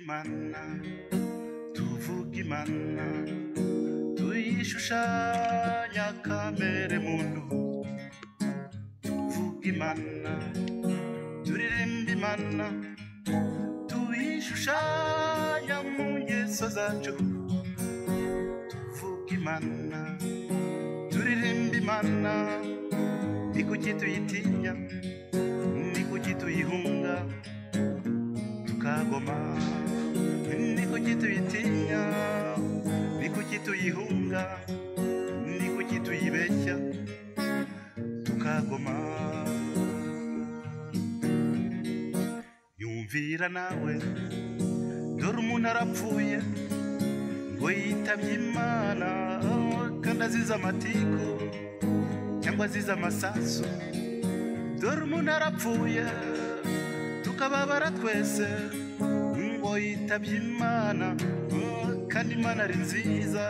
Imana, tuvuga Imana, tuyishushanya kamere muntu. Tuvuga Imana, turirimba Imana, tuyishushanya mu ngeso zacu. Tuvuga Imana, turirimba Imana, ni kuki tuyitinya, ni kuki tuyihunga tukagoma? Ni kuki tuyitinya, ni kuki tuyihunga, ni kuki tuyibeshya tukagoma? Yumvira nawe, dore umuntu arapfuye ngo yitabye Imana, kandi azize amatiku cyangwa azize amasasu. Dore umuntu arapfuye tukababara twese ngo yitabye Imana, kandi Imana ari nziza,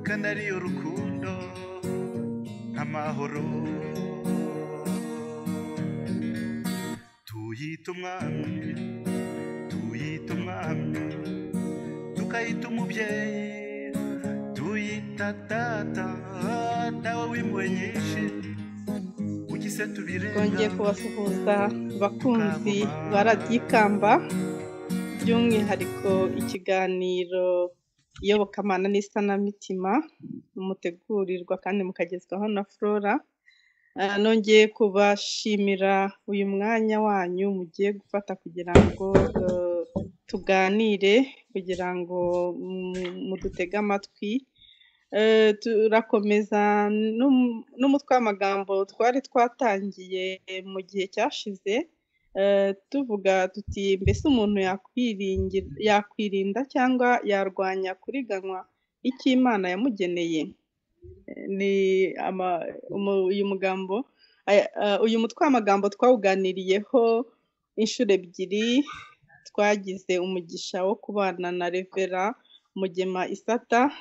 kandi ariyo rukundo amahoro. Tuyita umwami, tuyita umwami, tukayita umubyeyi, tuyita data, dawe w'impuhwe nyinshi. Kuki se tubirenga? Twongeye kubasuhuza bakunzi ba Radiyo Ikamba, by'umwihariko ikiganiro Iyobokamana n'isanamitima mutegurirwa kandi mukagezwaho na Flora. Nongeye kubashimira uyu mwanya wanyu mugiye gufata kugira ngo tuganire, kugira ngo mudutege amatwi. Turakomeza n'umutwe w'amagambo twari twatangiye mu gihe cyashize, tuvuga tuti mbese umuntu yakwirinda cyangwa yarwanya kuriganywa icyo Imana yamugeneye. Ni uyu mugambo, uyu mutwe w'amagambo twawuganiriyeho inshuro ebyiri. Twagize umugisha wo kubana na Revera Mugema Isata,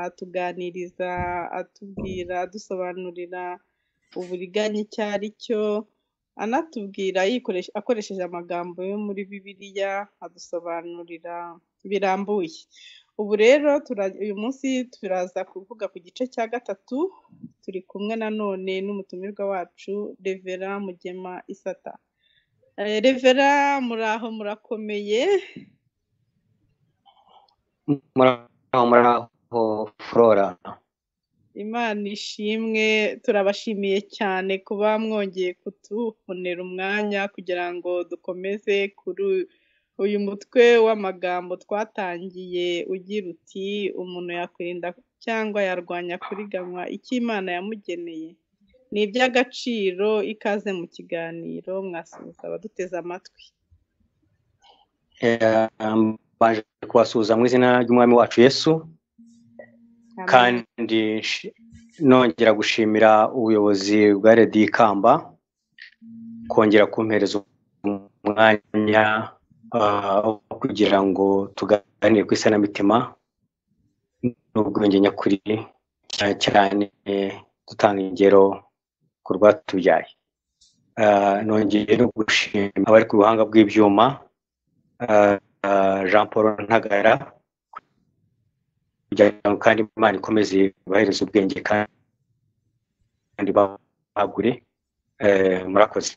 atuganiriza, atubwira, adusobanurira uburiganya icyo ari cyo, anatubwira akoresheje amagambo yo muri Bibiliya, adusobanurira birambuye. Ubu rero uyu munsi turaza kuvuga ku gice cya gatatu, turi kumwe nanone n'umutumirwa wacu Revera Mugema Isata. Revera, muraho, murakomeye? Muraho, muraho Flora. Imana ishimwe, turabashimiye cyane kuba mwongeye kutubonera umwanya kugira ngo dukomeze kuri uyu mutwe w'amagambo twatangiye ugira uti umuntu yakwirinda cyangwa yarwanya kuriganywa icyo Imana yamugeneye. Ni iby'agaciro, ikaze mu kiganiro, mwasuhuza abaduteze amatwi. Mbanje kubasuhuza mu izina ry'Umwami wacu Yesu, kandi nongera gushimira ubuyobozi bwa Radiyo Ikamba kongera kumpereza umwanya wo kugira ngo tuganire ku isanamitima n'ubwenge nyakuri, cyane cyane dutanga ingero ku rwatubyaye. Nongeye no gushima abari ku buhanga bw'ibyuma, Jean Paul Ntagara, kugira ngo kandi Imana ikomeze ibahereze ubwenge kandi bagure. Murakoze.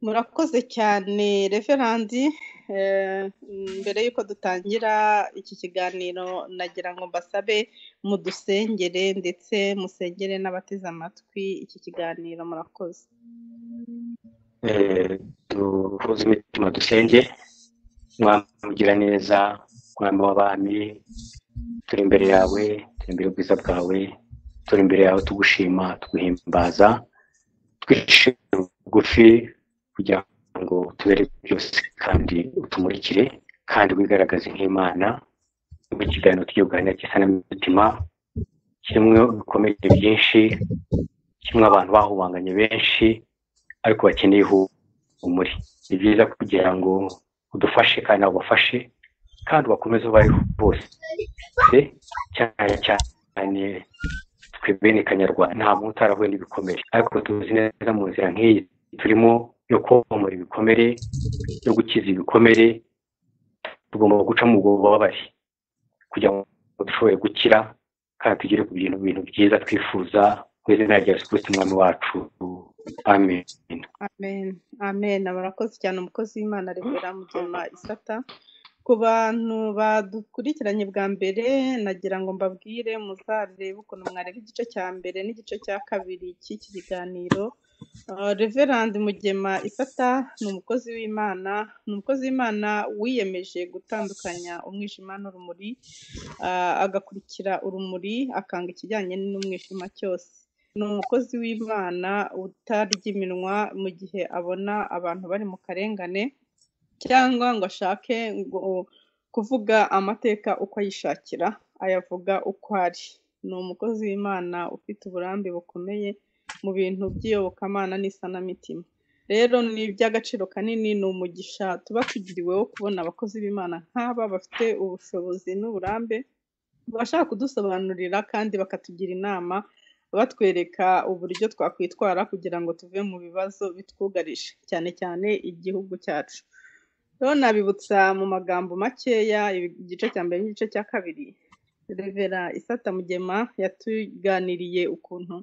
Murakoze cyane Reverandi. Mbere y'uko dutangira iki kiganiro nagira ngo mbasabe mudusengere ndetse musengere n'abateze amatwi iki kiganiro. Murakoze. Duhuze imitima dusenge. Mwami ugira neza, Mwami w'abami, turi imbere yawe, turi imbere y'ubwiza bwawe, turi imbere yawe tugushima, tuguhimbaza, twishimira bugufi kugira ngo tubere byose kandi utumurikire kandi wigaragaze nk'Imana. Mu kiganiro tugiye kuganira cy'isanamitima kimwe ibikomere byinshi, kimwe abantu bahubanganye benshi ariko bakeneye ihumure. Ni byiza kugira ngo udufashe kandi nawe ubafashe kandi ubakomeze aho bari bose, cyane cyane twebwe Kanyarwanda nta muntu utarahuye n'ibikomere, ariko tuzi neza mu nzira nk'iyi turimo yo komora ibikomere, yo gukiza ibikomere, Tugomba guca mu bubabare kugira ngo dushobore gukira kandi tugere ku bintu byiza twifuza, mu izina rya Yesu Kristo Umwami wacu, amen. Amen, amen. Murakoze cyane umukozi w'Imana Revera Mugema Isata. Ku bantu badukurikiranye bwa mbere, nagira ngo mbabwire muzarebe ukuntu mwareba igice cya mbere n'igice cya kabiri cy'iki kiganiro. Reverand Mugema Isata ni umukozi w'Imana, ni umukozi w'Imana wiyemeje gutandukanya umwijima n'urumuri, agakurikira urumuri, akanga ikijyanye n'umwijima cyose. Ni umukozi w'Imana utarya iminwa mu gihe abona abantu bari mu karengane, cyangwa ngo ashake ngo kuvuga amateka uko ayishakira, ayavuga uko ari. Ni umukozi w'Imana ufite uburambe bukomeye mu bintu by'iyobokamana n'isanamitima. Rero ni iby'agaciro kanini, ni umugisha tuba tugiriwe wo kubona abakozi b'Imana nk'aba bafite ubushobozi n'uburambe, bashaka kudusobanurira kandi bakatugira inama, batwereka uburyo twakwitwara kugira ngo tuve mu bibazo bitwugarije, cyane cyane igihugu cyacu. Rero nabibutsa mu magambo makeya igice cya mbere n'igice cya kabiri. Revera Isata Mugema yatuganiriye ukuntu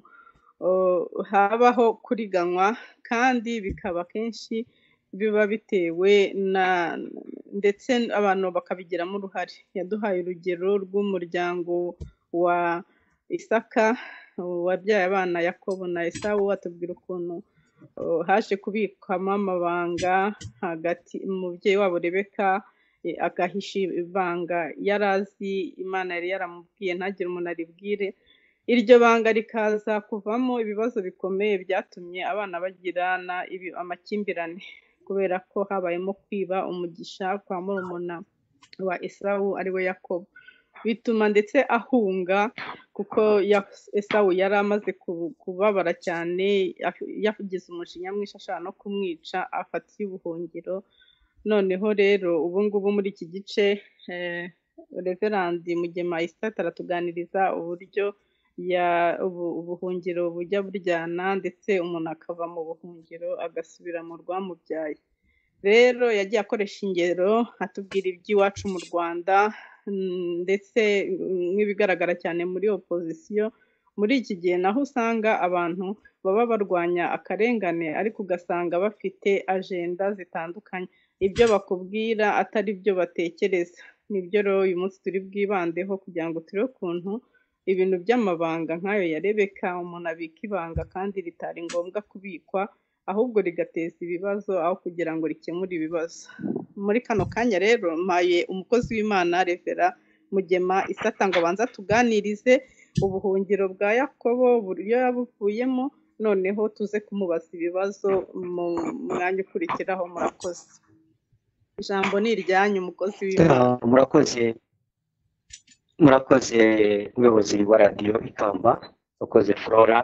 habaho kuriganywa, kandi bikaba kenshi biba bitewe na ndetse abantu bakabigiramo uruhare. Yaduhaye urugero rw'umuryango wa Isaka wabyaye abana Yakobo na Esawu, atubwira ukuntu haje kubikwamo amabanga hagati umubyeyi wabo Rebeka agahisha ibanga yari azi Imana yari yaramubwiye ntagire umuntu aribwire. Iryo banga rikaza kuvamo ibibazo bikomeye byatumye abana bagirana amakimbirane, kubera ko habayemo kwiba umugisha kwa murumuna wa Esawu ariwe Yakobo, bituma ndetse ahunga kuko Esawu yari amaze kubabara cyane, yagize umujinya mwinshi ashaka no kumwica, afatiye ubuhungiro. Noneho rero ubu ngubu muri iki gice Reverand Mugema Isata aratuganiriza uburyo ubuhungiro bujya buryana, ndetse umuntu akava mu buhungiro agasubira mu rwamubyaye. Rero yagiye akoresha ingero atubwira iby'iwacu mu Rwanda, ndetse nk'ibigaragara cyane muri opozisiyo muri iki gihe, naho usanga abantu baba barwanya akarengane, ariko ugasanga bafite ajenda zitandukanye, ibyo bakubwira atari byo batekereza. Nibyo rero uyu munsi turi bwibandeho kugira ngo turebe ukuntu ibintu by'amabanga nk'ayo ya Rebeka, umuntu abika ibanga kandi ritari ngombwa kubikwa, ahubwo rigateza ibibazo aho kugira ngo rikemure ibibazo. Muri kano kanya rero mpaye umukozi w'Imana Revera Mugema Isata ngo abanze atuganirize ubuhungiro bwa Yakobo, uburyo yabuvuyemo, noneho tuze kumubaza ibibazo mu mwanya ukurikiraho. Murakoze. Ijambo ni iryanyu umukozi w'Imana. Murakoze, murakoze umuyobozi wa radiyo Ikamba, murakoze Flora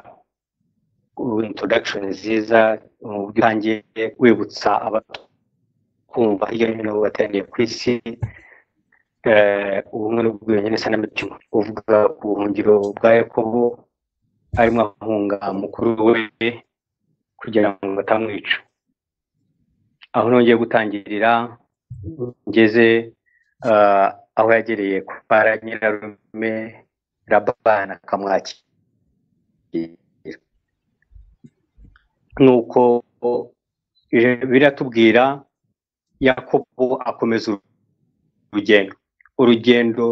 introduction nziza mu buryo utangiye wibutsa abatwumva hirya no hino bateraniye ku isi ubumwe n'ubwiyunge n'isanamitima. Uvuga ku buhungiro bwa Yakobo arimo ahunga mukuru we kugira ngo atamwica. Aho nongeye gutangirira ngeze aho yagereye kwa nyirarume Labani akamwakira. Nuko biratubwira Yakobo akomeza urugendo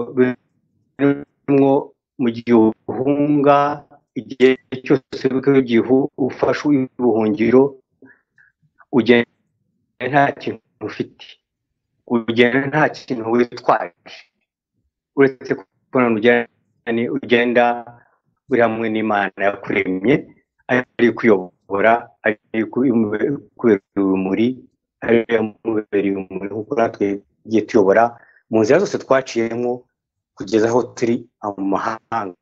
rurimo mu gihe uhunga, igihe cyose igihe ufashe ubuhungiro ugenda nta kintu ufite, ugenda nta kintu witwaje, uretse kubona ugenda uri hamwe n'Imana yakuremye, ari kuyobora, ari kubera urumuri, ari yamubereye urumuri, kuko natwe tugiye tuyobora mu nzira zose twaciyemo kugeza aho turi mu mahanga.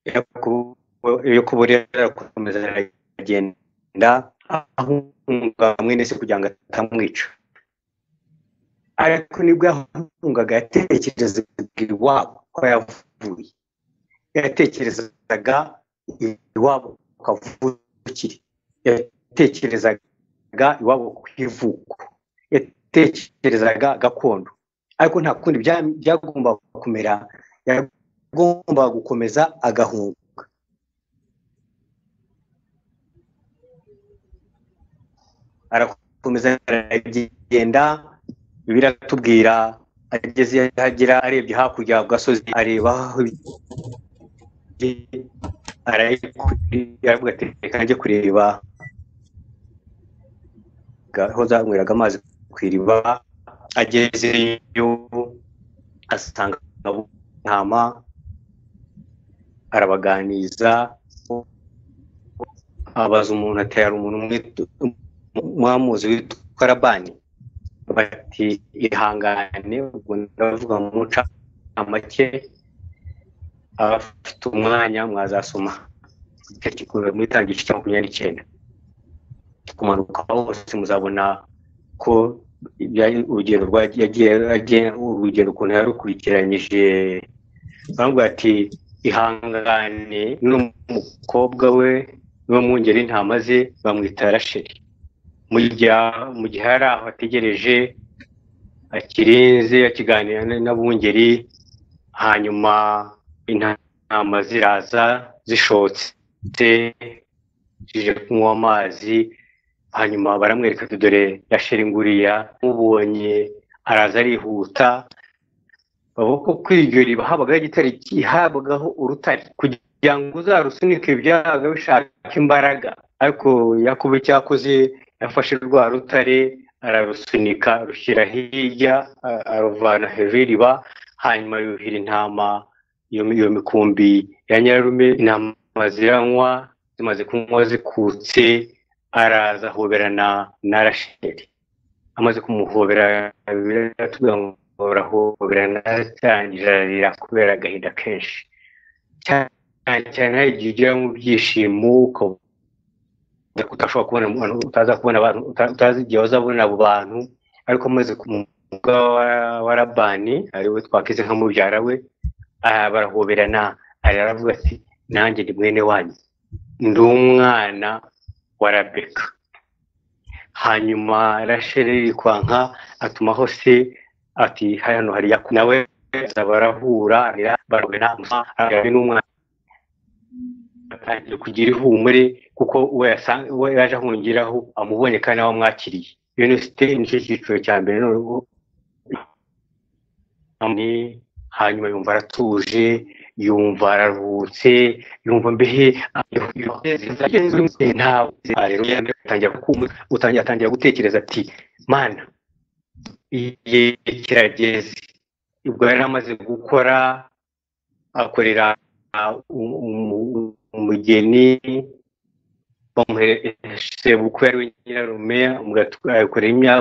Yakobo rero arakomeza aragenda ahunga mwene se kugira ngo atamwica, ariko nibwo yahungaga yatekerezaga iwabo ko yavuye, yatekerezaga iwabo kavukire, yatekerezaga iwabo ku ivuko, yatekerezaga gakondo. Ariko nta kundi byagomba kumera, yagomba gukomeza agahunga. Arakomeza aragenda, biratubwira ageze hagera arebye hakurya ku gasozi, areba aho aravuga ati reka njye kureba aho zanyweraga amazi ku iriba. Agezeyo asanga intama, arabaganiza, abaza umuntu ati hari umuntu mwamuzi witwa Labani? Bati ihangane, ubwo ndavuga mu ncamake, abafite umwanya mwazasoma muri Itangiriro igice cya 29 kumanuka hose muzabona ko urugendo yagiye urugendo ukuntu yarukurikiranyije. Baramubwira ati ihangane n'umukobwa we n'umwungeri intama ze bamwita Rasheli. Mu gihe hari aho ategereje akirinze akiganira n'abungeri, hanyuma intama ziraza zishotse zije kunywa amazi, hanyuma baramwereka ati dore Rasheli nguriya. Mubonye araza arihuta. Bavuga ko kuri iryo riba habagaho igitare gihabwaho urutare kugira ngo uzarusunike byabaga bishaka imbaraga, ariko Yakobo icyakoze yafashe rwa rutare ararusunika rushyira hirya, aruvana hejuru y'iriba, hanyuma yuhira intama iyo mikumbi ya nyirarume. Intama ziranywa, zimaze kunywa zikutse, araza ahoberana na Rasheli. Amaze kumuhobera biratubwira ngo barahoberana, arangije ararira kubera agahinda kenshi cyane cyane. Hari igihe ugera mu byishimo utashobora kubona, utaza kubona abantu, utazi igihe uzabona abo bantu. Ariko amaze kumugwa wa Labani ariwe twakize nka mubyara we, barahoberana, aravuga ati nanjye ndi mwene wanyu, ndi umwana wa Rebeka. Hanyuma Rasheli kwanka atumaho se ati hano hari Yakobo, nawe barahura barabona n'umwana atangiye kugira ihumure kuko uwo yaje ahungiraho amubonye kandi nawe amwakiriye. Iyo ni site, nicyo cyiciro cya mbere. Hanyuma yumva aratuje, yumva araruhutse, yumva mbehe atangira gutekereza ati mana igihe kirageze. Ubwo yari amaze gukora, akorera umugeni sebukwe ari we nyirarume, akorera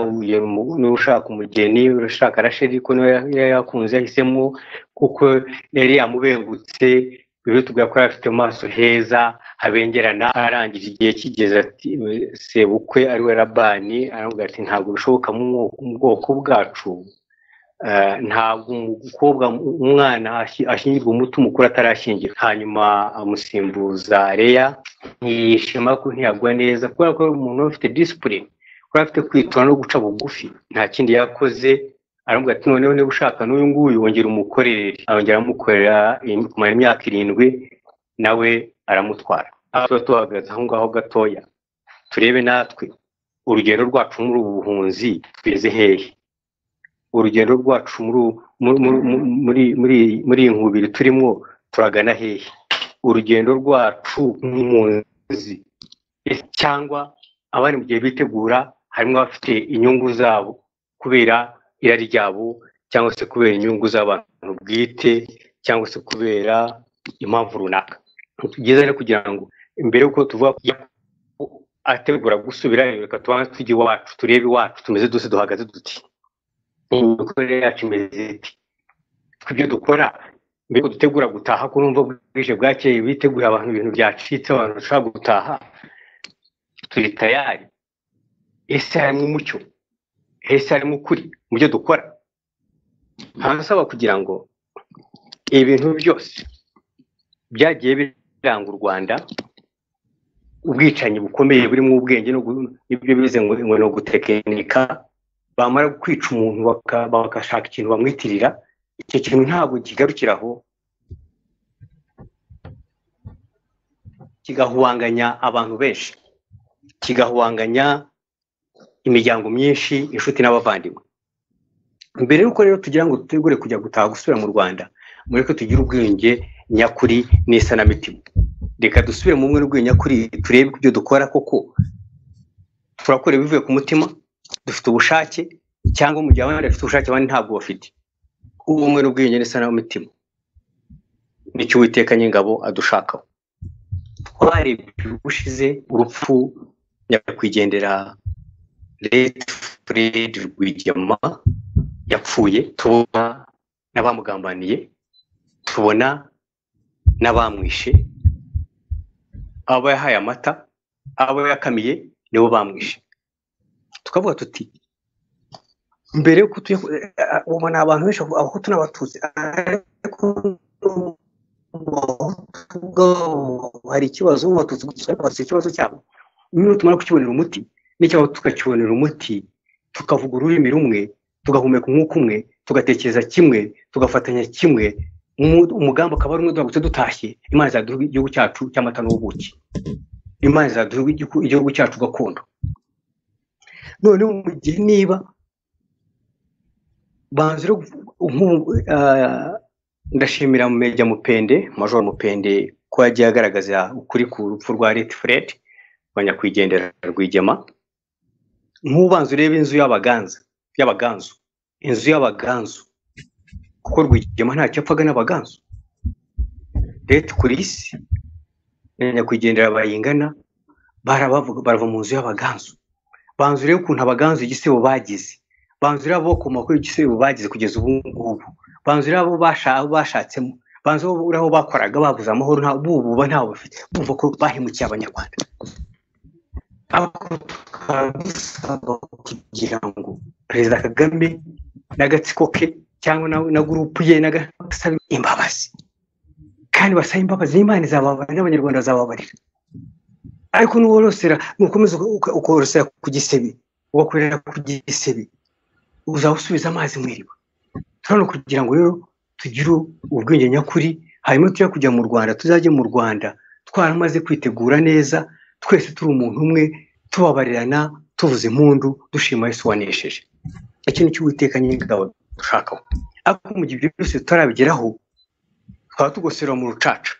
n'ushaka umugeni, ushaka Rasheli ko niwe yari yakunze yahisemo kuko yari yamubengutse. Biba ko yari afite mu maso heza habengerana. Arangije igihe kigeze ati sebukwe ari we Labani aramubwira ati ntabwo bishoboka mu bwoko bwacu, ntabwo umukobwa umwana ashyingirwa umuti umukuru atarashyingirwa. Hanyuma amusimbuza Leya, ntiyishima ko ntiyagwa neza kubera ko umuntu ufite discipline, kubera afite kwitora no guca bugufi. Nta kindi yakoze, aramubwira ati noneho niba ushaka n'uyu nguyu wongera umukorere. Arongera amukorera kumara imyaka 7, nawe aramutwara. Tuba tuhagaze aho ngaho gatoya turebe natwe urugendo rwacu muri ubu buhunzi tugeze hehe, urugendo rwacu muri iyi nkubiri turimo turagana hehe, urugendo rwacu nk'impunzi cyangwa abari mu gihe bitegura, harimo abafite inyungu zabo kubera irari ryabo, cyangwa se kubera inyungu z'abantu bwite, cyangwa se kubera impamvu runaka. Byiza rero kugira ngo mbere yuko tuvuga ategura gusubira, reka tubanze tujye iwacu, turebe iwacu tumeze duse, duhagaze duti, imikorere yacu imeze iti, ibyo dukora mbere yuko dutegura gutaha, ko numva bwije bwakeye biteguye abantu ibintu byacitse, abantu bashobora gutaha, turi tayari. Ese harimo umucyo? Ese harimo ukuri mu byo dukora? Ntasaba kugira ngo ibintu byose byagiye biranga u Rwanda, ubwicanyi bukomeye burimo ubwenge n'ibyo bize ngo ni ugutekinika, Bamara kwica umuntu bagashaka ikintu bamwitirira, icyo kintu ntabwo kigarukira aho, kigahuanganya abantu benshi, kigahuanganya imiryango myinshi, inshuti n'abavandimwe. Mbere y'uko rero tugira ngo dutegure kujya gutaha gusubira mu Rwanda, mureke tugire ubwenge nyakuri n'isanamitima. Reka dusubire mu bumwe n'ubwenge nyakuri, turebe ibyo dukora koko turakora bivuye ku mutima, dufite ubushake, cyangwa mu gihe abandi bafite ubushake abandi ntabwo bafite. Ubumwe n'ubwenge n'isanamitima nicyo Uwiteka Nyir'ingabo adushakaho. Twarebye ubushize urupfu nyakwigendera Late Fred Rwigema yapfuye, tubona n'abamugambaniye, tubona n'abamwishe, abo yahaye amata, abo yakamiye nibo bamwishe. Tukavuga tuti mbere yuko ubona abantu benshi Abahutu n'Abatutsi, ariko hari ikibazo mu Batutsi gusa, ariko bafite ikibazo cyabo. Niba tumara kukibonera umuti, n'icyaho tukakibonera umuti, tukavuga ururimi rumwe, tugahumeka umwuka umwe, tugatekereza kimwe, tugafatanya kimwe, umugambi akaba ari umwe, duhagurutse dutashye, Imana izaduha igihugu cyacu cy'amata n'ubuki, Imana izaduha igihugu cyacu gakondo. Noneho mu gihe niba banze ndashimira Meja Mupende, Major Mupende, ko yagiye agaragaza ukuri ku rupfu rwa Late Fred rwa nyakwigendera Rwigema. Nk'ubanza urebe inzu y'abaganza, y'abaganzu, inzu y'abaganzu, kuko Rwigema ntacyo apfaga n'abaganzu. Late Chris na nyakwigendera Bayingana barava mu nzu y'abaganzu. Banza urebe ukuntu abaganzu igisebo bagize, banza urebe abo bakomoka igisebo bagize kugeza ubu ngubu, banza urebe abo bashatsemo, banza urebe aho bakoraga babuze amahoro, bubu ntaho bafite, bumva ko bahemukiye Abanyarwanda. Ariko tukabisaba kugira ngo Perezida Kagame n'agatsiko ke cyangwa na gurupu ye n'agasaba imbabazi, kandi basaba imbabazi, n'Imana izababarira, n'Abanyarwanda bazababarira. Ariko nuworosera, nukomeza ukorosera ku gisebe, ugakorera ku gisebe, uzawusubiza amazi mu iriba. Turabona kugira ngo rero tugire ubwenge nyakuri, hanyuma tujya kujya mu Rwanda, tuzajye mu Rwanda twaramaze kwitegura neza, twese turi umuntu umwe, tubabarirana, tuvuza impundu, dushima Yesu wanesheje. Ikintu cy'Uwiteka Nyir'ingabo dushakaho. Ariko mu gihe ibyo byose tutarabigeraho, twaba tugosera mu rucaca,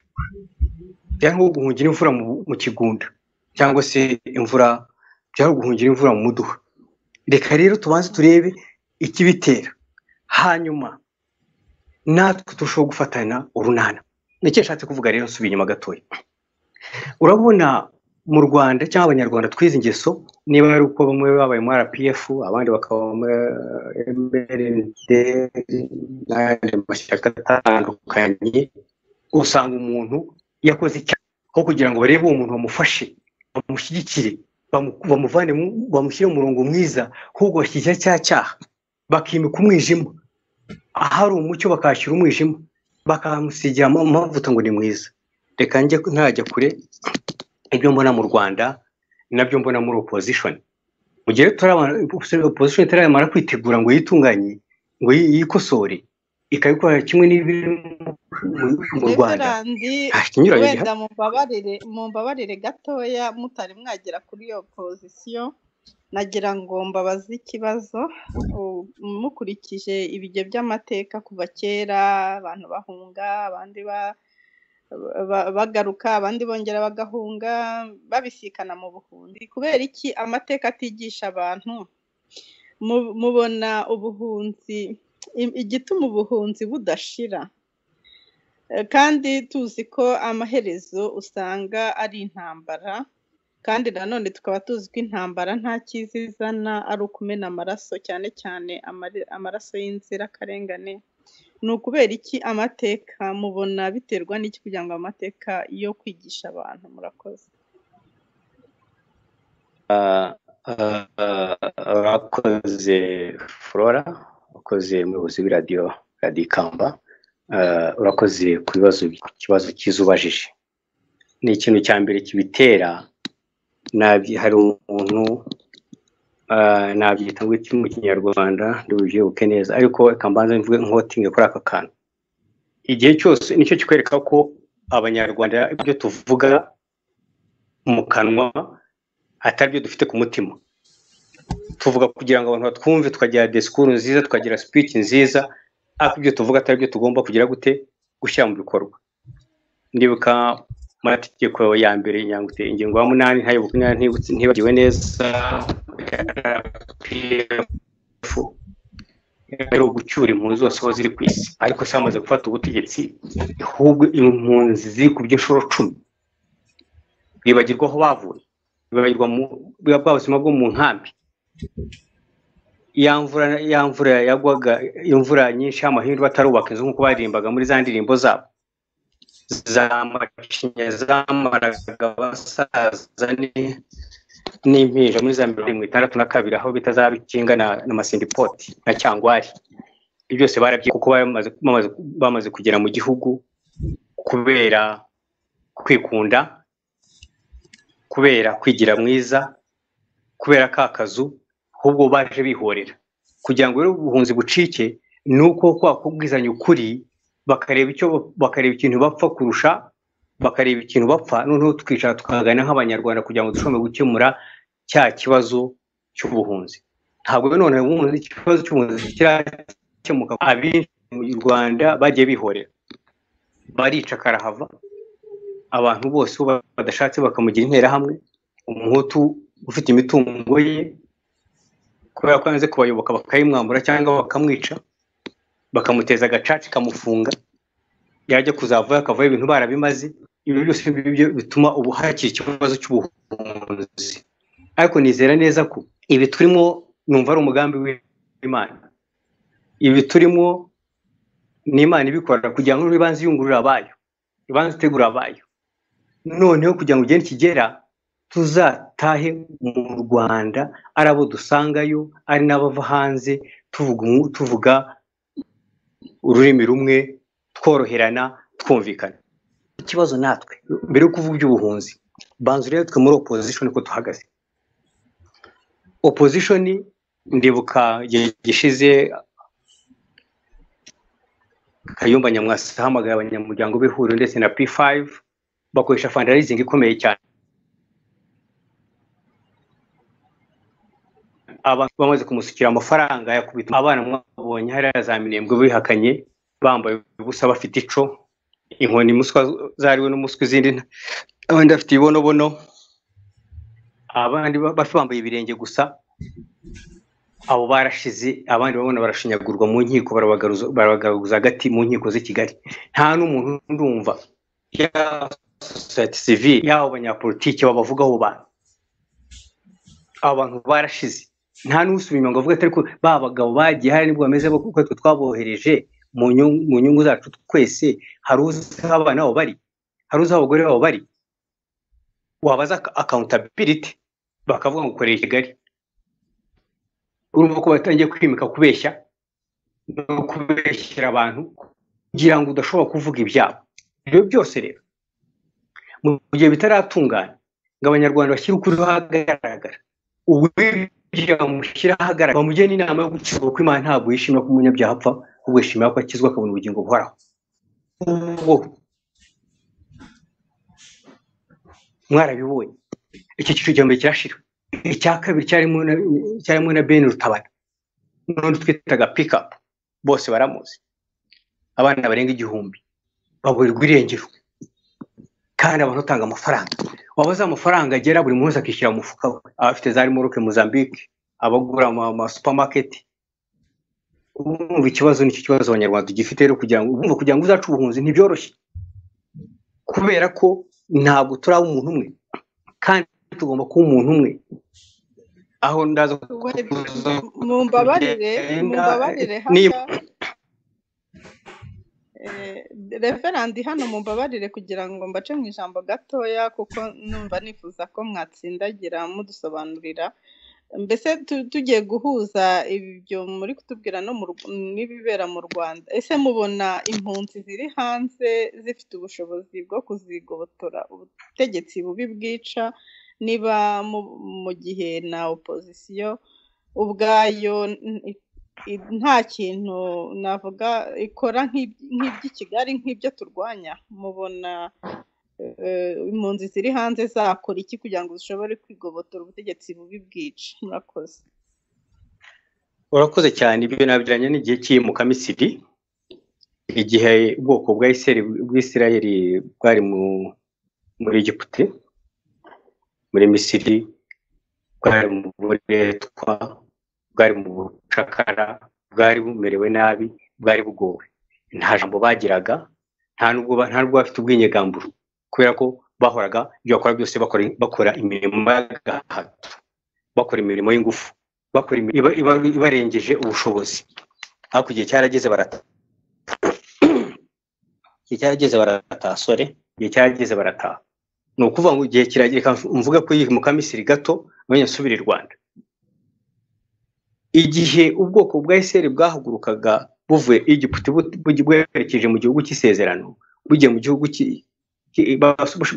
byari nko guhungira imvura mu kigunda, cyangwa se imvura, byari guhungira imvura mu muduha. Reka rero tubanze turebe ikibitera, hanyuma natwe turushaho gufatana urunana. Nicyo nshatse kuvuga rero, nsubiye inyuma gatoya. Urabona mu Rwanda cyangwa Abanyarwanda twize ingeso, niba ari uko bamwe babaye muri RPF, abandi bakaba muri MRND n'ayandi mashyaka atandukanye, usanga umuntu yakoze icyaha, aho kugira ngo barebe uwo muntu bamufashe, bamushyigikire, bamuvane, bamushyire mu murongo mwiza, ahubwo bashyigikira cya cyaha, bakimika umwijima, ahari umucyo bakahashyira umwijima, bakamusigira amavuta ngo ni mwiza. Reka njye ntajya kure, ibyo mbona mu Rwanda nabyo mbona muri opposition. Mu gihe opposition itaramara kwitegura ngo yitunganye, ngo yikosore, ikabikora kimwe n'ibiri mu Rwanda. Wenda mumbabarire gatoya, mutari mwagera kuri iyo opposition, nagira ngo mbabaze ikibazo. Mukurikije ibige by'amateka kuva kera, abantu bahunga, abandi bagaruka, abandi bongera bagahunga, babisikana mu buhunzi. Kubera iki amateka atigisha abantu? Mubona ubuhunzi, igituma ubuhunzi budashira, kandi tuzi ko amaherezo usanga ari intambara, kandi nanone tukaba tuzi ko intambara nta cyiza izana, ari ukumena amaraso, cyane cyane amaraso y'inzirakarengane. Ni ukubera iki amateka mubona biterwa n'iki kugira ngo amateka yo kwigisha abantu? Murakoze. Urakoze Flora, urakoze umuyobozi w'iradiyo Radiyo Ikamba, urakoze ku kibazo cyiza ubajije. Ni ikintu cya mbere kibitera, hari umuntu Nabyita ngo iki mu Kinyarwanda, ndubyibuke neza, ariko reka mbanze mvuge nkotinge kuri aka kantu. Igihe cyose nicyo kikwereka ko Abanyarwanda ibyo tuvuga mu kanwa atari byo dufite ku mutima. Tuvuga kugira ngo abantu batwumve, tukagira disikuru nziza, tukagira speech nziza, ariko ibyo tuvuga atari byo tugomba kugira gute gushyira mu bikorwa. Ndibuka mu mategeko ya mbere, nyangute ingingo ya 8, ntayibuka ntibagiwe neza, RPF ari ugucyura impunzi zose aho ziri ku isi. Ariko se bamaze gufata ubutegetsi, ahubwo impunzi ziri ku by'inshuro 10, bibagirwa aho bavuye, bibagirwa bwa buzima bwo mu nkambi. Ya mvura yagwaga, imvura nyinshi y'amahindu, batarubaka inzu nk'uko baririmbaga muri za ndirimbo zabo za macinya zamaraga abasaza n'impinja muri za 62, aho bita za Bikinga na Masindipoti na Cyangwari. Ibyo byose barabye kuko bamaze kugera mu gihugu kubera kwikunda, kubera kwigira mwiza, kubera ka kazu, ahubwo baje bihorera. Kugira ngo rero ubuhunzi bucike nuko kwa kubwizanya ukuri, bakareba ikintu bapfa kurusha, bakareba ikintu bapfa, noneho tukicara tukaganira nk'Abanyarwanda kugira ngo dushobore gukemura cya kibazo cy'ubuhunzi. Ntabwo none ubuhunzi, ikibazo cy'ubuhunzi kirakemuka. Abinshi mu Rwanda bagiye bihorera, barica karahava, abantu bose badashatse bakamugira interahamwe, umuhutu ufite imitungo ye kubera ko yanze kubayoboka bakayimwambura cyangwa bakamwica, bakamuteza agacaca kamufunga, yajya kuzavayo akavayo ibintu barabimaze. Ibi byose bituma ubu hakiri ikibazo cy'ubuhunzi. Ariko nizera neza ko ibi turimo, numva ari umugambi w'Imana. Ibi turimo ni Imana ibikora kugira ngo ibanze yungurura abayo, ibanze itegura abayo, noneho kugira ngo ugende kigera tuzatahe mu Rwanda ari abo dusangayo, ari n'abava hanze, tuvuga ururimi rumwe, tworoherana, twumvikana. Ikibazo natwe mbere yo kuvuga iby'ubuhunzi, banza urebe twe muri opposition ko tuhagaze. Opposition, ndibuka igihe gishize Kayumba Nyamwasa ahamagaye abanyamuryango b'ihuriro ndetse na P5, bakoresha fundraising ikomeye cyane. Abantu bamaze kumusukira amafaranga yakubita abana, mwabonye hariya za Minembwe bihakanye, bambaye ubusa, bafite ico, inkoni muswa zariwe n'umuswa, izindi abandi bafite ibibonobono, abandi bambaye ibirenge gusa. Abo barashize, abandi babona barashinyagurwa mu nkiko, barabagaruza hagati mu nkiko z'i Kigali. Nta n'umuntu ndumva ya society civile y'abo banyapolitike babavugaho bantu. Abantu barashize, nta n'usubira inyuma ngo avuge ati ariko ba bagabo bagiye hari nibwo bameze kuko twe twabohereje mu nyungu zacu twese. Hari uzi aho abana babo bari, hari uzi aho abagore babo bari, wabaza accountability bakavuga ngo ukoreye Kigali. Urumva ko batangiye kwimika kubeshya no kubeshyira abantu kugira ngo udashobora kuvuga ibyabo. Ibyo byose rero mu gihe bitaratungana ngo Abanyarwanda bashyire ukuri ahagaragara, uwibye bamushyira ahagaragara, bamugire n'inama yo gukizwa, kuko Imana ntabwo yishimira ko umunyabyaha apfa, ahubwo yishimira ko akizwa akabona ubugingo buhoraho. Mwarabibonye, icyo cyiciro cya mbere kirashira. Icya kabiri cyarimo na Ben Rutabana, n'undi twitaga pick-up, bose baramuzi. Abana barenga 1000 baburirwa irengero, kandi abantu batanga amafaranga. Wabaza amafaranga agera buri munsi akishyira mu mufuka we, abafite za remorque Mozambique, abagura ama supermarket. Urumva ikibazo nicyo kibazo Abanyarwanda tugifite rero, kugira ngo urumva, kugira ngo uzace ubuhunzi ntibyoroshye, kubera ko ntabwo turaba umuntu umwe, kandi tugomba kuba umuntu umwe. Aho ndaza mumbabarire hano Reverandi hano mumbabarire kugira ngo mbace mu ijambo gatoya, kuko numva nifuza ko mwatsindagira mudusobanurira. Mbese tugiye guhuza ibyo muri kutubwira no n'ibibera mu Rwanda. Ese mubona impunzi ziri hanze zifite ubushobozi bwo kuzigobotora ubutegetsi bubi bwica Niba mu gihe na opozisiyo ubwayo nta kintu navuga ikora nk'iby'i Kigali, nk'ibyo turwanya, mubona impunzi ziri hanze zakora iki kugira ngo zishobore kwigobotora ubutegetsi bubi bwica? Murakoze. Urakoze cyane. Ibyo nabiranye n'igihe cy'iyimukamisiri, igihe ubwoko bwa Bw'Isirayeli bwari muri Egiputa, muri Misiri, bwari mu buretwa, bwari mu bucakara, bwari bumerewe nabi, bwari bugowe, nta jambo bagiraga, nta nubwo bafite ubwinyegamburo, kubera ko bahoraga ibyo bakora byose bakora imirimo y'agahato, bakora imirimo y'ingufu, bakora ibarengeje ubushobozi. Ariko igihe cyarageze barataha, igihe cyarageze barataha, sore, igihe cyarageze barataha. Ni ukuvuga ngo igihe kiragera, reka mvuge ko mu Kamisiri gato none nsubire i Rwanda. Igihe ubwoko bwa Isirayeli bwahagurukaga buvuye Egiputa bwerekeje mu gihugu cy'isezerano, bugiye mu gihugu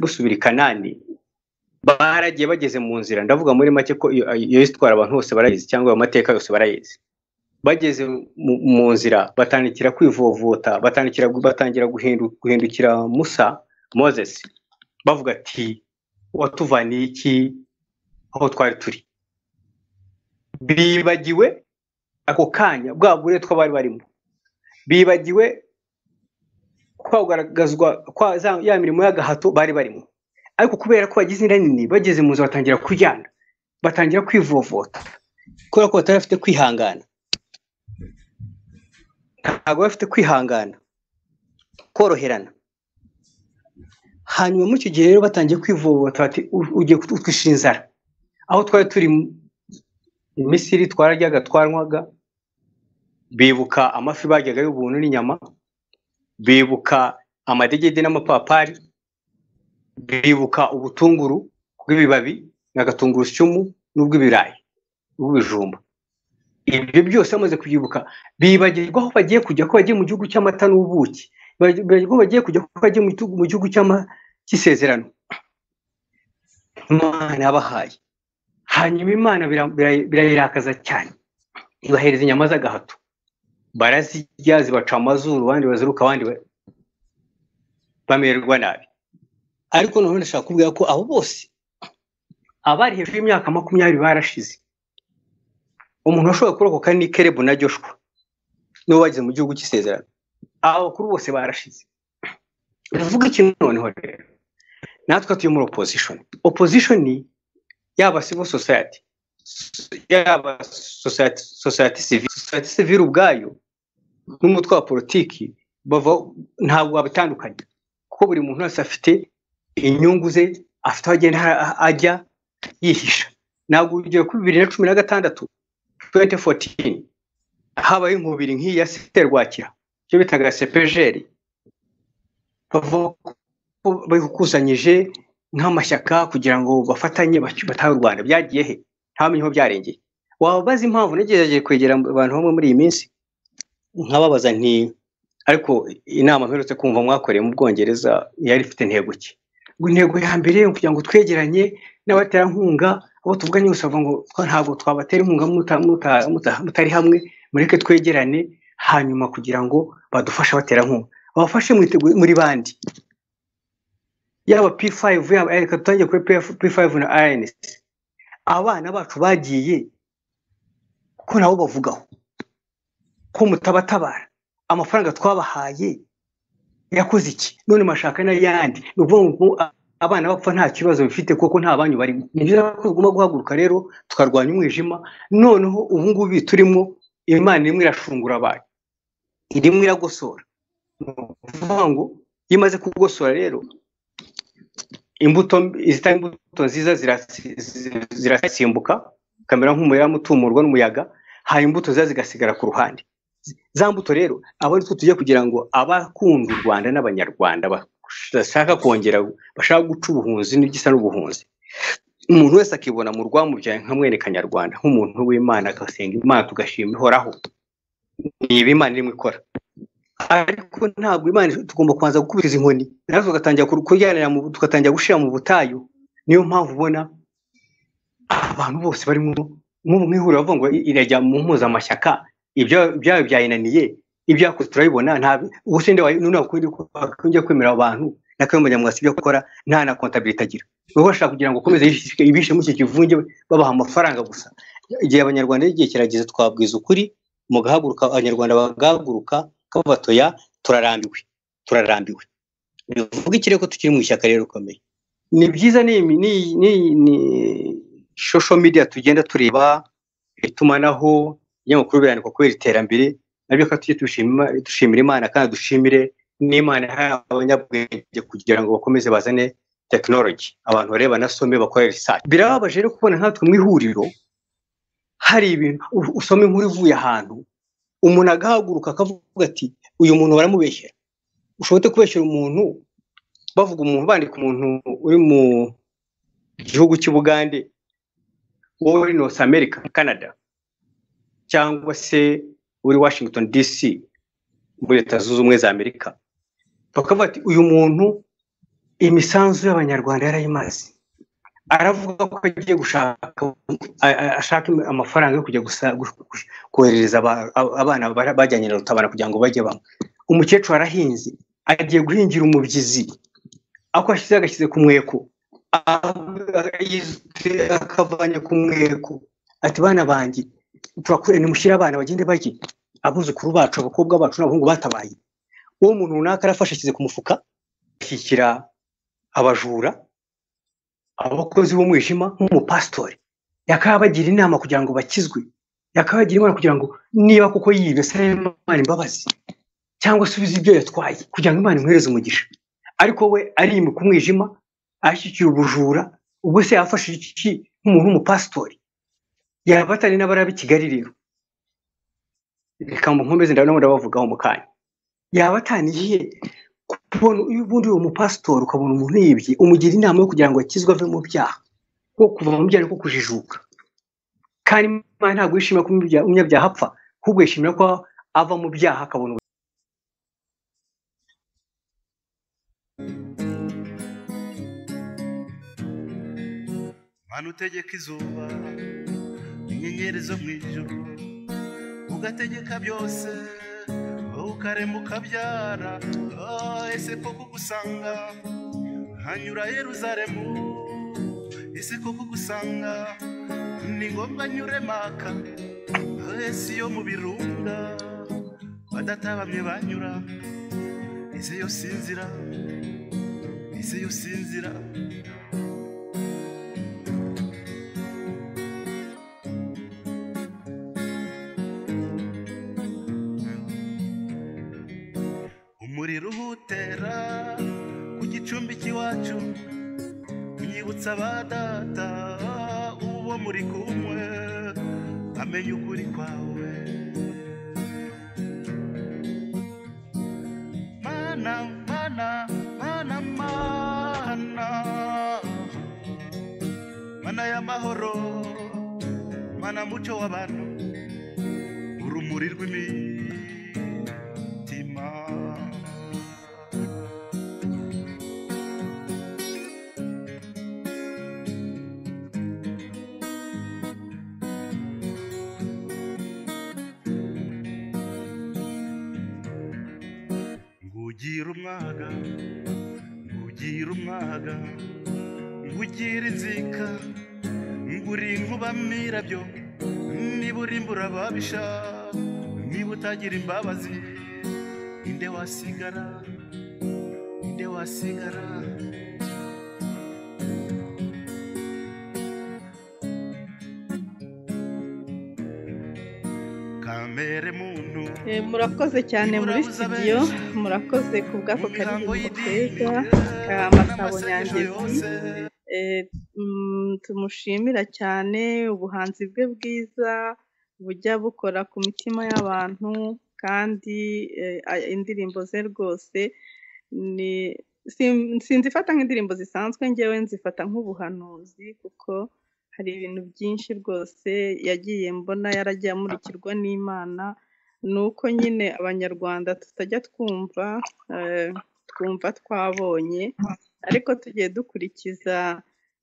busubira i Kanani, baragiye bageze mu nzira. Ndavuga muri make ko iyo itwara abantu bose barayizi, cyangwa ayo mateka yose barayizi. Bageze mu nzira batandikira kwivovota, batangira guhindukira Musa, Moses, bavuga ati watuvaniye iki aho twari turi? Bibagiwe ako kanya bwa buretwa bari barimo, bibagiwe kwagaragazwa kwa ya mirimo y'agahato bari barimo. Ariko kubera ko bagize inda nini, bageze mu nzu batangira kujyana, batangira kwivovota, kubera ko batari bafite kwihangana. Ntabwo bafite kwihangana, koroherana. Hanyuma muri icyo gihe rero batangiye kwivovota bati ugiye kutwishyura inzara. Aho twari turi mu Misiri twararyaga, twaranywaga, bibuka amafi baryaga y'ubuntu n'inyama, bibuka amadegede n'amapapari, bibuka ubutunguru bw'ibibabi na gatungurusumu n'ubw'ibirayi n'ubw'ibijumba. Ibyo byose bamaze kubyibuka, bibagirwa aho bagiye kujya, ko bagiye mu gihugu cy'amata n'ubuki, bibagirwa aho bagiye kujya, ko bagiye mu gihugu cy'isezerano Imana yabahaye. Hanyuma Imana birayirakaza cyane, ibahereza inyama z'agahato, barazirya zibaca amazuru, abandi baziruka, abandi bamererwa nabi. Ariko noneho ndashaka kubwira ko abo bose abari hejuru y'imyaka 20 barashize. Umuntu washobora kurokoka ni Kerebu na Joshua, nibo bageze mu gihugu cy'isezerano. Abo bakuru bose barashize. Bivuga iki noneho rero? Natwe turi muri opposition. Opposition ni yaba civil society, yaba society civil, society civil ubwayo n'umutwe wa politiki bava, ntabwo wabatandukanya, kuko buri muntu wese afite inyungu ze, afite aho agenda ajya yihisha. Ntabwo ugiye kuri 2016, 2014, habaye inkubiri nk'iyi ya Serwakira, icyo bitaga CPGL, bavuga ko bakusanyije nk'amashyaka kugira ngo bafatanye batahe u Rwanda. Byagiye he? Ntamenye aho byarengeye. Wabaza impamvu. Nagerageje kwegera abantu bamwe muri iyi minsi nkababaza nti ariko inama mperutse kumva mwakoreye mu Bwongereza yari ifite intego ki? Ngo intego ya mbere ni ukugira ngo twegeranye n'abaterankunga, abo tuvuganye bose bavuga ngo ntabwo twabatera inkunga mutari hamwe, mureke twegerane, hanyuma kugira ngo badufashe abaterankunga. Babafashe muri bandi, yaba P5, yaba reka dutangiye kuri P5 na ANC. Abana bacu bagiye ko nabo bavugaho ko mutabatabara, amafaranga twabahaye yakoze iki? None mashaka n'ayandi. Ni ukuvuga ngo abana bapfa nta kibazo bifite kuko nta banyu barimo. Ni byiza ko tugomba guhaguruka rero tukarwanya umwijima. Noneho ubu ngubu turimo, Imana irimo irashungura abantu, irimo iragosora. Ni ukuvuga ngo iyo imaze kugosora rero, imbuto izitari imbuto nziza zirasimbuka, kamera nk'umurama utumurwa n'umuyaga, hanyuma imbuto ziza zigasigara ku ruhande. Za mbuto rero abo ari two tujya kugira ngo abakunda u Rwanda n'Abanyarwanda bashaka kongera, bashaka guca ubuhunzi n'igisa n'ubuhunzi, umuntu wese akibona mu rwamubyaye nka mwene Kanyarwanda, nk'umuntu w'Imana, agasenga Imana, tugashima ihoraho. Ni ibi Imana irimo ikora. Ariko ntabwo Imana, tugomba kubanza gukubita izi nkoni, natwe tugatangira kuryanira, tugatangira gushira mu butayu. Niyo mpamvu ubona Abantu bose barimo nk'ubu mwihuriro bavuga ngo irajya mu mpuzamashyaka, ibyo byayo byayinaniye, ibyo yakoze turabibona. Nta ubuse nde none wakongera kwemera abantu na Kayumba Nyamwasa ibyo akora nta na kontabilite agira. Wowe bashaka kugira ngo ukomeze ibishe muri icyo kivunge, babaha amafaranga gusa. Igihe abanyarwanda igihe kirageze twabwiza ukuri, mugahaguruka, abanyarwanda bagahaguruka kabatoya, turarambiwe, turarambiwe. Bivuga iki rero ko tukiri mu ishyaka rero rikomeye? Ni byiza ni social media tugenda tureba, itumanaho, ibinyamakuru birandikwa kubera iterambere, nabyo kandi tujye dushimira Imana, kandi dushimire n'Imana yahaye abanyabwenge kugira ngo bakomeze bazane tekinoloji, abantu bareba banasome bakore research. Birababaje rero kubona nkatwe mu ihuriro hari ibintu usoma inkuru ivuye ahantu, umuntu agahaguruka akavuga ati uyu muntu baramubeshyera. Ushobora kubeshyera umuntu, bavuga umuntu, bandika umuntu uri mu gihugu cy'Ubugande, wowe uri North America, Canada, cyangwa se uri Washington DC muri Leta Zunze Ubumwe za Amerika, bakavuga ati uyu muntu imisanzu y'abanyarwanda yarayimaze, aravuga ko agiye gushaka ashaka amafaranga yo kujya koherereza abana bajyanye na Rutabana kugira ngo bajye banywa. Umukecuru arahinze, agiye guhingira umubyizi, ako ashyize agashyize ku mweko, akavanye ku mweko, ati bana banjye turakure, nimushyire abana bagende bajye, abuzukuru bacu, abakobwa bacu n'abahungu batabaye. Uwo muntu runaka arafashe ashyize ku mufuka, ashyikira abajura, abakozi b'umwijima, nk'umupasitori yakabagira inama kugira ngo bakizwe, yakabagira inama kugira ngo niba koko yibye asabe Imana imbabazi, cyangwa asubize ibyo yatwaye kugira ngo Imana imuhereze umugisha. Ariko we arimika umwijima, ashyikira ubujura. Ubwo se yafashe iki nk'umuntu w'umupasitori? Yaba atari n'abari i Kigali rero, reka nkomeze ndabona ndabavugaho mu kanya. Yaba ataniye kubona ubundi uwo mupasitori, ukabona umuntu yibye, umugira inama yo kugira ngo akizwe ave mu byaha, ko kuva mu byaha ko kujijuka. Kandi Imana ntabwo yishimira ko umunyabyaha apfa, ahubwo yishimira ko ava mu byaha akabona. Mana utegeka izuba, inyenyeri zo mu ijuru, ugategeka byose, ukarema ukabyara. Ese ko kugusanga hanyura Yeruzalemu, ese ko kugusanga ni ngombwa nyure Maka, ese iyo mu birunga badatabamye banyura, ese yo sinzira, ese yo sinzira. Umuriro uhutera ku gicumbi cy'iwacu, unyibutsa ba data uwo muri kumwe, amenya ukuri kwawe. Mana, mana, mana, mana, mana y'amahoro, mana mucyo w'abantu, urumuri rw'imitima. Ngugira umwaga, ngugira umwaga, ngugira inzika, nguri inkuba mirabyo, niba urimbura ababisha, niba utagira imbabazi, ninde wasigara, ninde wasigara? Kamere muntu. Murakoze cyane muri Iburabuza studio, benshi murakoze ku bw'ako mu mihango karirimbo y'idini keza ka Masabo n'amasengesho Nyangezi. yose. Tumushimira cyane ubuhanzi bwe bwiza bujya bukora ku mitima y'abantu, kandi indirimbo ze rwose ni sinzifata nk'indirimbo zisanzwe, ngewe nzifata nk'ubuhanuzi, kuko hari ibintu byinshi rwose yagiye mbona yaragiye amurikirwa n'Imana. Ni uko nyine abanyarwanda tutajya twumva, twumva twabonye, ariko tugiye dukurikiza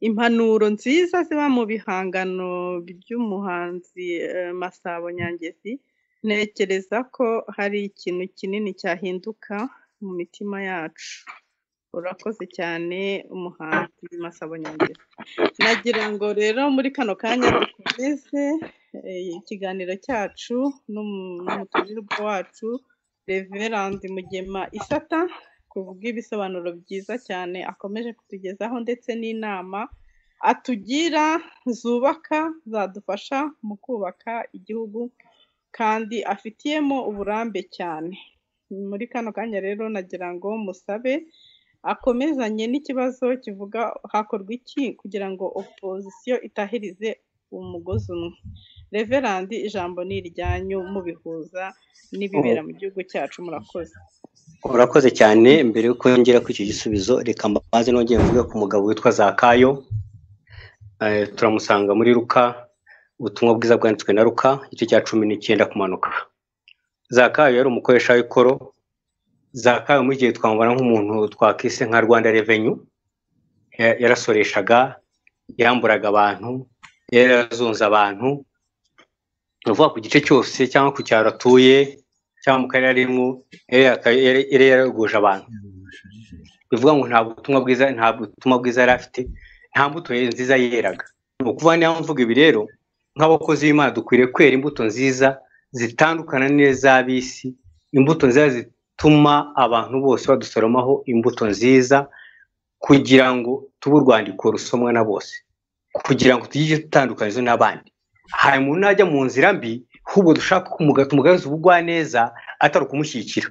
Impanuro nziza ziba mu bihangano by'umuhanzi Masabo Nyangezi, ntekereza ko hari ikintu kinini cyahinduka mu mitima yacu. Urakoze cyane umuhanzi Masabo Nyangezi. Nagira ngo rero muri kano kanya dukomeze ikiganiro cyacu n'umutumirwa wacu Reverend Mugema Isata, kubw'ibisobanuro byiza cyane akomeje kutugezaho ndetse n'inama atugira zubaka zadufasha mu kubaka igihugu kandi afitiyemo uburambe cyane. Muri kano kanya rero nagira ngo musabe akomezanye n'ikibazo kivuga hakorwa iki kugira ngo opozisiyo itahirize umugozi umwe. Reverend, ijambo ni iryanyu mubihuza n'ibibera mu gihugu cyacu. Murakoze. Urakoze cyane. Mbere yuko ngera kuri icyo gisubizo, reka mbanze nongere mvuge ku mugabo witwa Zakayo. Turamusanga muri Luka, ubutumwa bwiza bwanditswe na Luka, igice cya 19 kumanuka. Zakayo yari umukoresha w'ikoro. Zakayo muri gihe twamubona nk'umuntu twakise nka Rwanda Revenue, yarasoreshaga, yamburaga abantu, yarazunze abantu. Ni ukuvuga ku gice cyose cyangwa ku cyaro atuye cyangwa mu karere arimo, yari yaraguje abantu. Bivuga ngo nta butumwa bwiza yari afite, nta mbuto nziza yeraga. Ni ukuvuga niyo mvuga ibi rero, nk'abakozi b'Imana dukwiriye kwera imbuto nziza zitandukana n'iz'ab'isi, imbuto nziza zituma abantu bose badusoromaho imbuto nziza, kugira ngo tube urwandiko rusomwa na bose, kugira ngo tugire itandukanizo n'abandi. Hari umuntu najya mu nzira mbi, ahubwo dushaka tumugaragaza ubugwaneza, atari ukumushyigikira,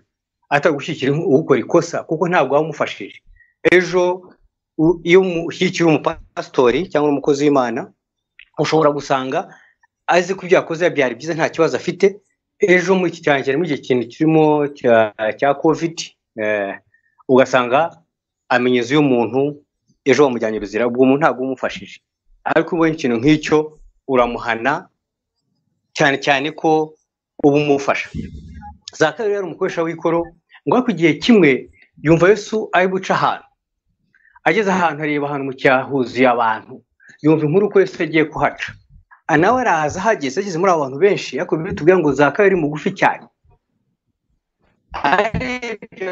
atari gushyigikira ukora ikosa, kuko ntabwo waba umufashije. Ejo iyo ushyigikiye umupasitori cyangwa umukozi w'Imana, ushobora gusanga azi ko ibyo yakoze byari byiza, nta kibazo afite. Ejo muri iki cyane muri iki kintu kirimo cya covid, ugasanga amenyeza uyu muntu, ejo bamujyanye ruzira, ubwo umuntu ntabwo umufashije. Ariko ubonye ikintu nk'icyo uramuhana, cyane cyane ko uba umufasha. Zakayo yari umukoresha w'ikoro, ngo ariko igihe kimwe yumva Yesu ari guca ahantu, ageze ahantu areba ahantu mu cyahuzuye abantu, yumva inkuru ko Yesu yagiye kuhaca, nawe araza ahageze, ageze muri abo bantu benshi. Ariko Bibiliya itubwira ngo Zakayo yari mugufi cyane,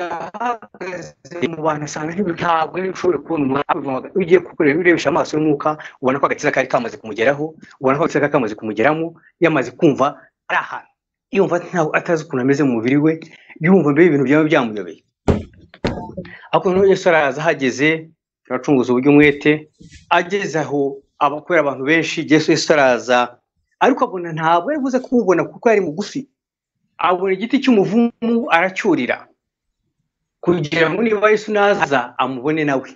ahagaze mu bantu asanga ntabwo yari ushobora kubona umwami. Ugiye kukureba urebesha amaso y'umwuka, ubona ko agakiza kari kamaze kumugeraho, ubona ko agakiza kari kamaze kumugeramo, yamaze kumva ari ahantu, yumva atazi ukuntu ameze mu mubiri we, yumva mbere ibintu byaba byamuyobeye. Ariko noneho Yesu araza ahageze, turacunguza uburyo umwete, ageze aho abakorera abantu benshi, Yesu araza, ariko abona ntabwo yari buze kumubona kuko yari mugufi. Abona igiti cy'umuvumu aracyurira, kugira ngo niba Yesu naza amubone nawe.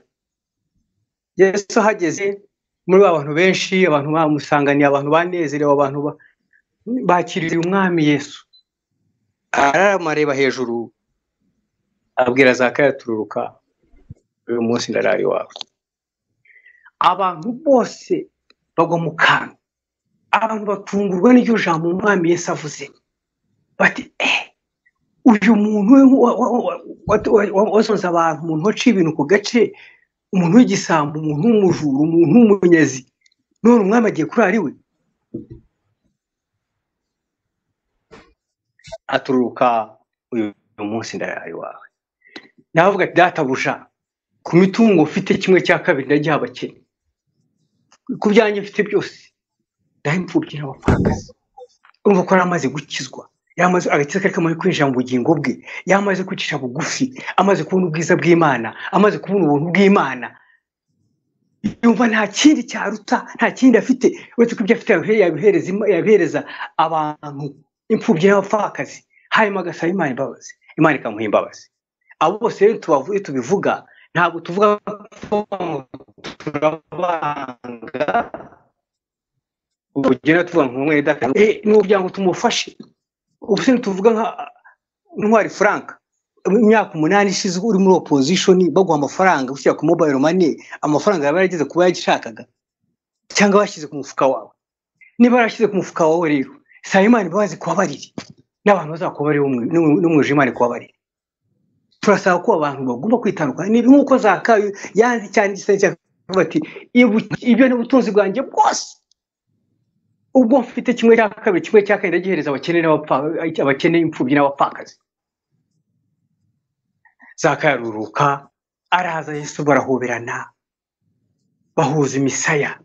Yesu ahageze muri ba bantu benshi, abantu bamusanganiye, abantu banezerewe, abantu bakiriye umwami Yesu. Aramareba hejuru, abwira Zakayo atururuka, uyu munsi ndarara iwawe. Abantu bose bagwa mu kantu, abantu batungurwa n'iryo jambo umwami Yesu avuze, bati uyu muntu wazonze abantu, umuntu waciye ibintu ku gace, umuntu w'igisambo, umuntu w'umujura, umuntu w'umunyazi, none umwami agiye kurara iwe. Aturuka uyu munsi ndarara iwawe. Navuga ati databuja, ku mitungo mfite 1/2 ndagiha abakene, ku byanjye mfite byose ndaha imfubyi n'abapfakazi. Urumva ko yari amaze gukizwa, yamaze agakiza kari kamaze kwinjira mu bugingo bwe, yamaze kwicisha bugufi, amaze kubona ubwiza bw'Imana, amaze kubona ubuntu bw'Imana, yumva nta kindi cyaruta, nta kindi afite uretse ko ibyo afite yabihereza abantu, imfubyi n'abapfakazi, hanyuma agasaba Imana imbabazi, Imana ikamuha imbabazi. Abo bose rero tubivuga, ntabwo tuvuga turabanga, ugenda tuvuga nk'umwe data, ni ukugira ngo tumufashe. Ubu se tuvuga nka Ntwari Frank, imyaka 8 ishize uri muri opposition, baguha amafaranga ushyira ku mobile money, amafaranga yaba yarageze kuba yagishakaga cyangwa bashyize ku mufuka wawe. Niba yarashyize ku mufuka wawe rero, saba Imana imbabazi kubabarire, n'abantu bazakubabarira n'umwijima Imana ikubabarire. Turasaba ko abantu bagomba kwitandukanya ni nk'uko Zakayo yanze cyane igisenge cya Bati ibyo ni ubutunzi bwanjye bwose, ubwo mfite kimwe cya kabiri, kimwe cya kane ndagihereza abakene abakene, imfubyi n'abapfakazi. Zakayo aruruka araza, Yesu barahoberana, bahuza imisaya,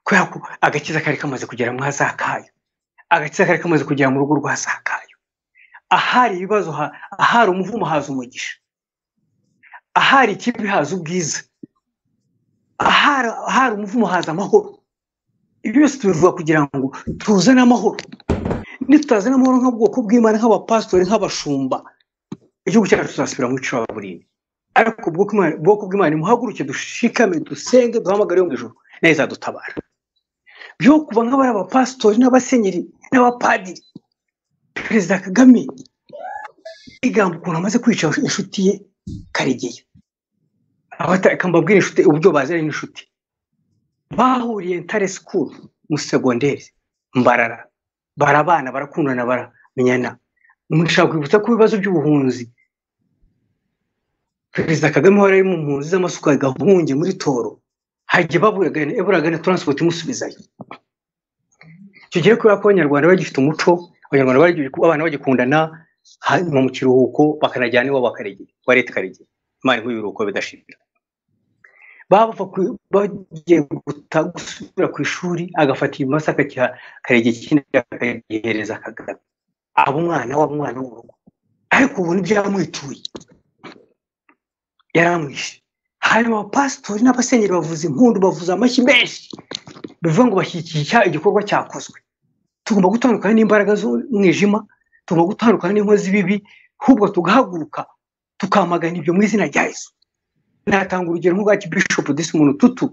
kubera ko agakiza kari kamaze kugera mwa Zakayo, agakiza kari kamaze kugera mu rugo rwa Zakayo. Ahari ibibazo, ahari umuvumo haza umugisha, ahari ikibi haza ubwiza, ahari umuvumo haza amahoro. Ibyo byose tubivuga kugira ngo tuzane amahoro. Nitutazana amahoro nk'ubwoko bw'Imana, nk'abapasitori, nk'abashumba, igihugu cyacu tuzasubira mu icuraburindi. Ariko ubwoko bw'Imana, muhaguruke, dushikame, dusenge, duhamagare yo mu ijuru, nayo izadutabara. Byo kuba nk'abari abapasitori n'abasenyeri n'abapadiri, Perezida Kagame igamba ukuntu amaze kwica inshuti ye Karegeya. Reka mbabwire inshuti uburyo baziranye. N'inshuti bahuriye Ntare School mu segonderi Mbarara, barabana, barakundana, baramenyana. Nshaka kwibutsa ko ibibazo by'ubuhunzi, Perezida Kagame wari ari mu mpunzi z'amasuka gahunge muri Toro, hagiye baburaga na transport imusubizayo. Icyo gihe kubera ko Abanyarwanda bagifite umuco, Abanyarwanda abana bagikundana, hanyuma mu kiruhuko bakanajyana iwabo wa Karegeya, wa leta Karegeya, Imana iguhe ibiruhuko bidashira. Bava bagiye gusubira ku ishuri, agafata ibimasa akagiha Karegeya, ikindi akagihereza Kagame, aba umwana waba umwana w'urugo. Ariko ubu ntibyamwituye, yaramwishe. Hanyuma abapasitori n'abasenyeri bavuza impundu, bavuza amashyi menshi, bivuga ngo bashyigikiye igikorwa cyakozwe. Tugomba gutandukana n'imbaraga z'umwijima, tugomba gutandukana n'inkozi z'ibibi, ahubwo tugahaguruka tukamagana ibyo mu izina rya Yesu. Natanga urugero nk'urwa Bishop Desmond Tutu,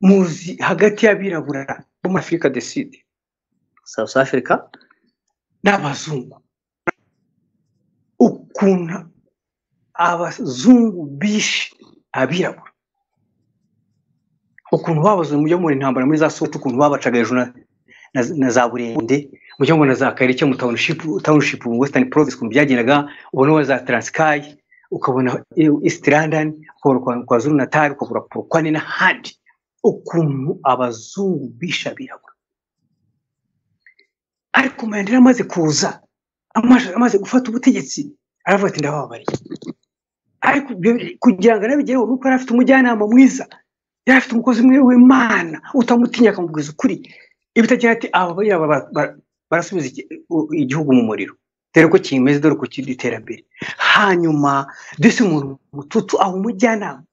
muzi hagati y'abirabura bo muri Afrika du Sud, South Africa, n'abazungu, ukuntu abazungu bishe abirabura, ukuntu babaze mujya mubona intambara muri za Soweto, ukuntu babacaga hejuru na za Burende, mujya mubona za Khayelitsha mu township mu Western Province, ukuntu byagendaga, ubona za Transkei, ukabona East London, ukabona kwa Zulu Natal, ukabona Polokwane n'ahandi, ukuntu abazungu bishe abirabura. Ariko Mandela amaze kuza, amaze gufata ubutegetsi, aravuga ati ndabababariye. Ariko kugira ngo anabigereho nuko yari afite umujyanama mwiza, yari afite umukozi umwe w'Imana utamutinya, akamubwiza ukuri ibitagira ati aba birabura barasubiza igihugu mu muriro, dore ko kimeze, dore ko kiri iterambere. Hanyuma ndetse umuntu mututu aho umujyanama,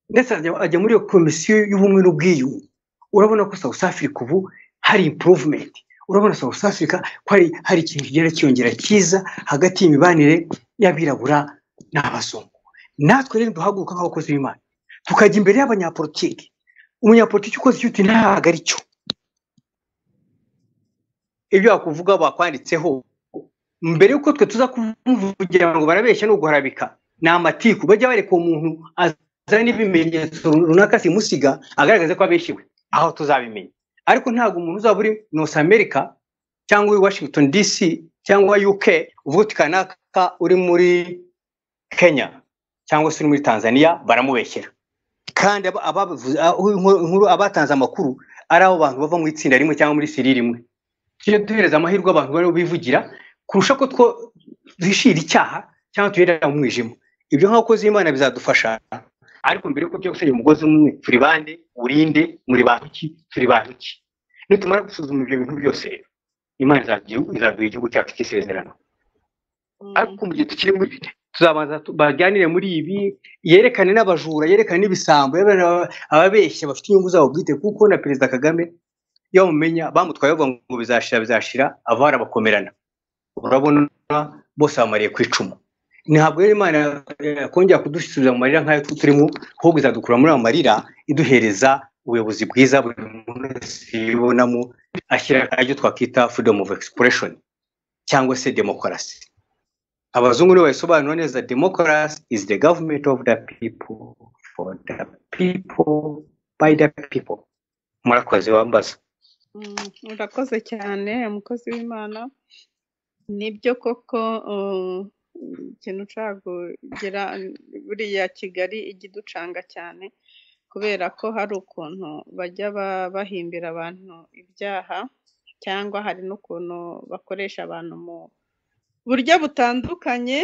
ndetse ajya muri iyo komisiyo y'ubumwe n'ubwiyunge. Urabona ko South Africa ubu hari improvement, urabona South Africa ko hari ikintu kigenda cyiyongera cyiza hagati y'imibanire y'abirabura n'abazungu. Natwe rero duhaguruka nk'abakozi b'Imana, tukajya imbere y'abanyapolitiki. Umunyapolitiki ukoze icyo uti ntabwo ari cyo, ibyo bakuvuga bakwanditseho mbere y'uko twe tuza kumuvugira ngo barabeshya no guharabika, ni amatiku. Bajya bareka uwo muntu azana n'ibimenyetso runaka simusiga agaragaza ko abeshyewe, aho tuzabimenya. Ariko ntabwo umuntu uzaba uri North America cyangwa uri Washington DC cyangwa UK uvuga uti kanaka uri muri Kenya cyangwa se uri muri Tanzania baramubeshyera, kandi ababivuze, inkuru, abatanze amakuru ari abo bantu bava mu itsinda rimwe cyangwa muri siri rimwe. Tujye duhereza amahirwe abantu bariho bivugira kurusha ko two duhishira icyaha cyangwa tuherera mu mwijima. Ibyo nk'abakozi b'Imana bizadufasha. Ariko mbere yuko byo gusenya umugozi umwe, turi bande, urinde, muri bantu ki, turi bantu ki? Nitumara gusuzuma ibyo bintu byose, Imana izaduha igihugu cyacu cy'isezerano. Ariko mu gihe tukiri muri, tuzabanza baganire muri ibi, yerekane n'abajura, yerekane n'ibisambo, yerekane ababeshya bafite inyungu zabo bwite. Kuko na Perezida Kagame iyo bamumenya bamutwaye bavuga ngo bizashira, bizashira, ava arabakomerana, urabona bose bamariye ku icumu. Ntabwo rero Imana yakongera kudusubiza mu marira nk'ayo turimo, ahubwo izadukura muri ayo marira iduhereza ubuyobozi bwiza buri muntu wese yibonamo, ashyira ibyo twakwita freedom of expression cyangwa se demokarasi. Abazungu nibo babisobanura neza: democracy is the government of the people, for the people, by the people. Murakoze wambaza. Urakoze cyane, umukozi w'Imana. Nibyo koko, ikintu nshaka kugira, buriya Kigali ijya iducanga cyane. Kubera ko hari ukuntu bajya bahimbira abantu ibyaha, cyangwa hari n'ukuntu bakoresha abantu mu buryo butandukanye,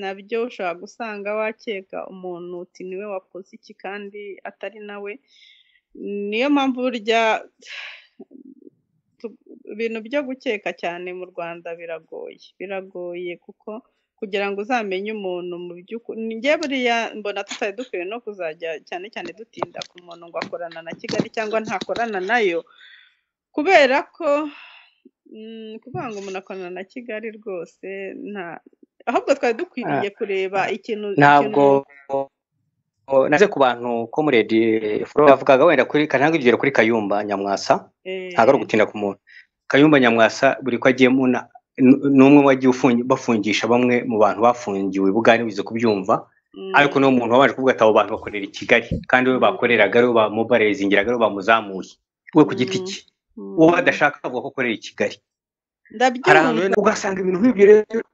nabyo ushobora gusanga wakeka umuntu uti niwe wakoze iki kandi atari nawe. Niyo mpamvu burya ibintu byo gukeka cyane mu Rwanda biragoye, kuko kugira ngo uzamenye umuntu mu by'ukuri, njye buriya mbona tutari dukwiye no kuzajya cyane cyane dutinda ku muntu ngo akorana na Kigali cyangwa ntakorana nayo, kubera ko kuvuga ngo umuntu akorana na Kigali rwose nta, ahubwo twari dukwiriye kureba ikintu Ntabwo naze ku bantu comrade Flo yavugaga, wenda kuri kananga urugero kuri Kayumba Nyamwasa, ntabwo ari ugutinda ku muntu. Kayumba Nyamwasa buri ko agiye mu n'umwe wagiye bafungisha bamwe mu bantu bafungiwe Bugande, bize kubyumva, ariko n'uwo muntu wabanje kuvuga ati abo bantu bakorera i Kigali, kandi we bakoreraga aribo bamubarezingiraga, aribo bamuzamuye we ku giti cye, uwo badashaka avuga ko akorera i Kigali. Hari ahantu ugasanga ibintu nk'ibyo rero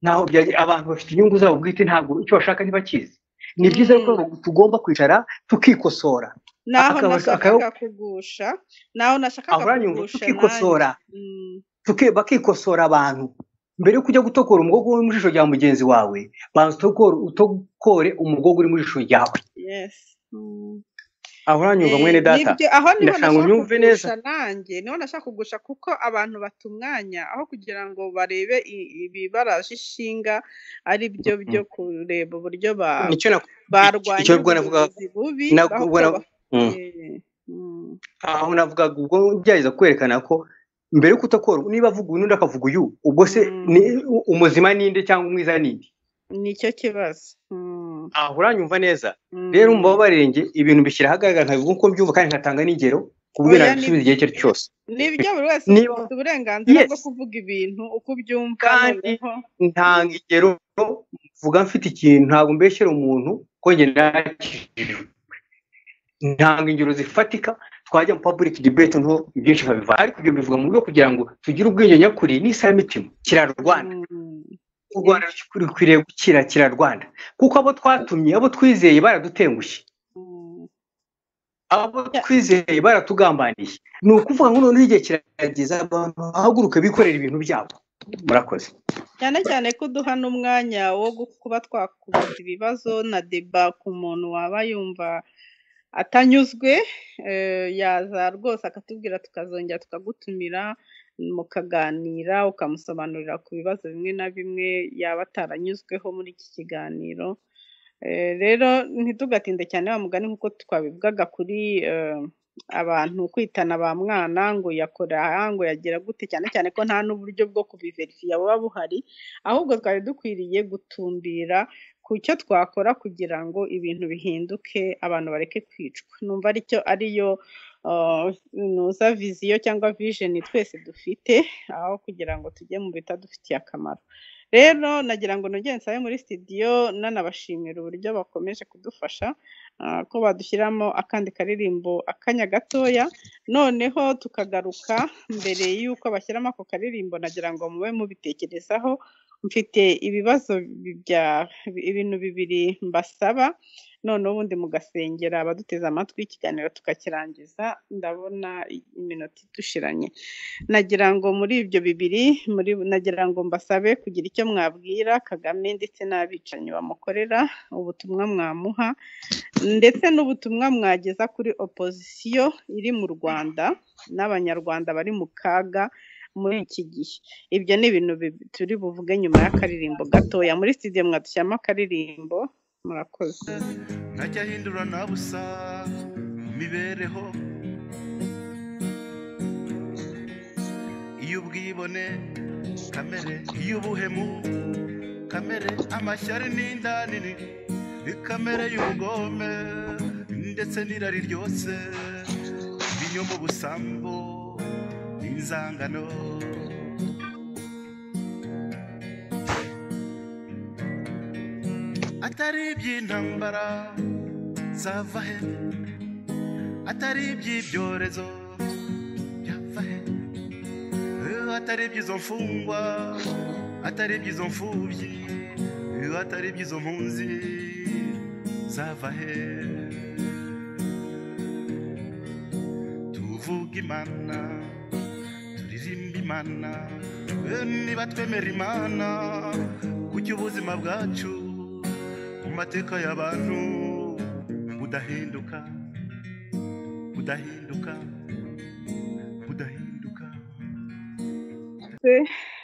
ntaho byagera, abantu bafite inyungu zabo bwite, ntabwo icyo bashaka ntibakizi. Ni byiza ko tugomba kwicara tukikosora. Naho nashakaga kugusha, naho nashakaga kugusha, tukikosora, bakikosora abantu. Mbere yo kujya gutokora umugogo uri mu jisho rya mugenzi wawe, banza utokore umugogo uri mu jisho ryawe. Aho uranyumva mwene data? Aho niho nashaka kugusha nanjye, niho nashaka kugusha, kuko abantu batumwanya aho kugira ngo barebe ibibaraje ishinga ari byo byo kureba uburyo barwanya ubuyobozi bubi. Aho navugaga ubwo ngerageza kwerekana ko mbere yo kutokora, niba avuga uyu n'undi akavuga uyu, ubwo se umuzima ninde cyangwa umwiza ninde? Nicyo kibazo. Aho uranyumva neza? Rero mubabarenge ibintu bishyira ahagaragara, nkabivuga uko mbyumva kandi nkatanga n'ingero ku buryo nabisubiza igihe icyo ari cyo cyose. Nibyo, buri wese afite uburenganzira bwo kuvuga ibintu uko ubyumva, kandi ntanga ingero, mvuga mfite ikintu, ntabwo mbeshyera umuntu ko njye nakijijwe. Ntanga ingero zifatika, twajya mu public debate nto byinshi nkabiva, ariko ibyo bivuga mu buryo kugira ngo tugire ubwenge nyakuri n'isamitima kirarwana. U Rwanda rukwiriye gukira kirarwana, kuko abo twatumye, abo twizeye baradutengushye, abo twizeye baratugambaniye. Ni ukuvuga ngo noneho igihe kirageze abantu bahaguruke bikorera ibintu byabo. Murakoze cyane cyane ko duha n'umwanya wo kuba twakubaza ibibazo na deba ku muntu waba yumva atanyuzwe, yaza rwose akatubwira, tukazongera tukagutumira mukaganira, ukamusobanurira ku bibazo bimwe na bimwe yaba ataranyuzweho muri iki kiganiro. Rero ntitugatinde cyane wa mugani nk'uko twabivugaga kuri abantu kwitana ba mwana ngo yakora ngo yagira gute, cyane cyane ko nta n'uburyo bwo kubiverifiya buba buhari, ahubwo twari dukwiriye gutumbira ku cyo twakora kugira ngo ibintu bihinduke, abantu bareke kwicwa. Numva aricyo ariyo nuza viziyo cyangwa vision twese dufite, aho kugira ngo tujye mu bitadufitiye akamaro. Rero nagira ngo nongere nsabe muri studio nanabashimira uburyo bakomeje kudufasha, ko badushyiramo akandi karirimbo akanya gatoya, noneho tukagaruka. Mbere y'uko bashyiramo ako karirimbo, nagira ngo mube mubitekerezaho. Mfite ibibazo bya ibintu bibiri mbasaba, noneho ubundi mugasengera abaduteze amatwi, ikiganiro tukakirangiza. Ndabona iminota idushiranye. Nagira ngo muri ibyo bibiri, nagira ngo mbasabe kugira icyo mwabwira Kagame ndetse n'abicanyi bamukorera, ubutumwa mwamuha, ndetse n'ubutumwa mwageza kuri opozisiyo iri mu Rwanda n'Abanyarwanda bari mu kaga muri iki gihe. Ibyo ni ibintu turi buvuge nyuma y'akaririmbo gatoya. Muri studio mwadushyiramo akaririmbo. Murakoze. Ntajya ahindura na busa mibereho, iyo ubwibone kamere, iyo ubuhemu kamere, amashyari n'inda nini, kamere y'ubugome ndetse n'irari ryose, ibinyoma, ubusambo n'inzangano. Atari iby'intambara zava he, atari iby'ibyorezo byava he, atari iby'izo mfungwa, atari iby'izo mfubyi, atari iby'izo mpunzi zava he. Tuvuga Imana, turirimba Imana, niba twemera Imana, kuki ubuzima bwacu mu mateka y'abantu budahinduka, budahinduka, budahinduka.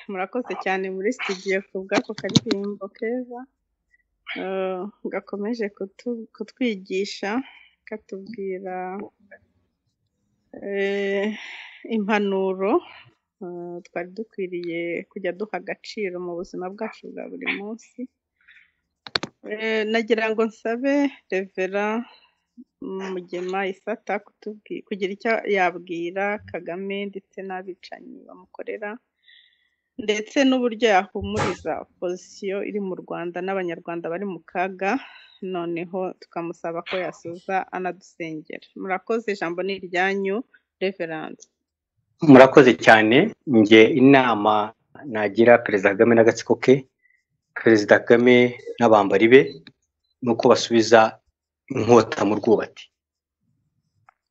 Murakoze cyane muri studio ku bw'ako karirimbo keza gakomeje kutwigisha, katubwira impanuro twari dukwiriye kujya duha agaciro mu buzima bwacu bwa buri munsi. Nagira ngo nsabe Revera Mugema Isata kugira icyo yabwira Kagame ndetse n'abicanyi bamukorera, ndetse n'uburyo yahumuriza opozisiyo iri mu Rwanda n'Abanyarwanda bari mu kaga, noneho tukamusaba ko yasoza anadusengera. Murakoze, ijambo ni iryanyu Reverand. Murakoze cyane. Nge inama nagira Perezida Kagame n'agatsiko ke, Perezida Kagame n'abambari be, nuko basubiza inkota mu rwubati,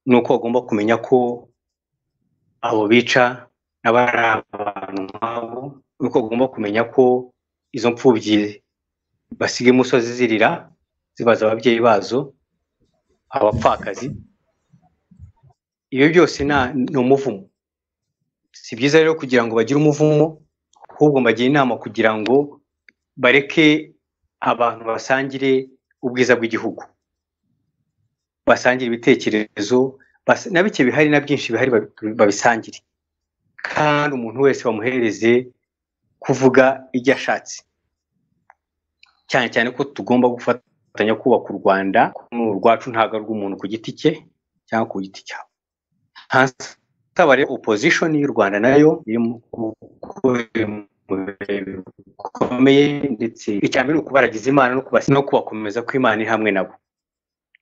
nuko bagomba kumenya ko abo bica n'abari abantu nk'abo, nuko bagomba kumenya ko izo mfubyi basiga imusozi zirira zibaza ababyeyi bazo, abapfakazi. Ibyo byose ni umuvumo. Si byiza rero kugira ngo bagire umuvumo, ahubwo mbagira inama kugira ngo bareke abantu basangire ubwiza bw'igihugu, basangire ibitekerezo, na bike bihari na byinshi bihari babisangire, kandi umuntu wese bamuhereze kuvuga ibyo ashatse, cyane cyane ko tugomba gufatanya kubaka u Rwanda. Urwacu ntabwo ari urw'umuntu ku giti cye cyangwa ku giti cyawe. Nsaba rero opposition y'u Rwanda nayo iri mu bihe bikomeye, ndetse icya mbere ni ukubaragiza Imana no kubakomeza ko Imana iri hamwe nabo,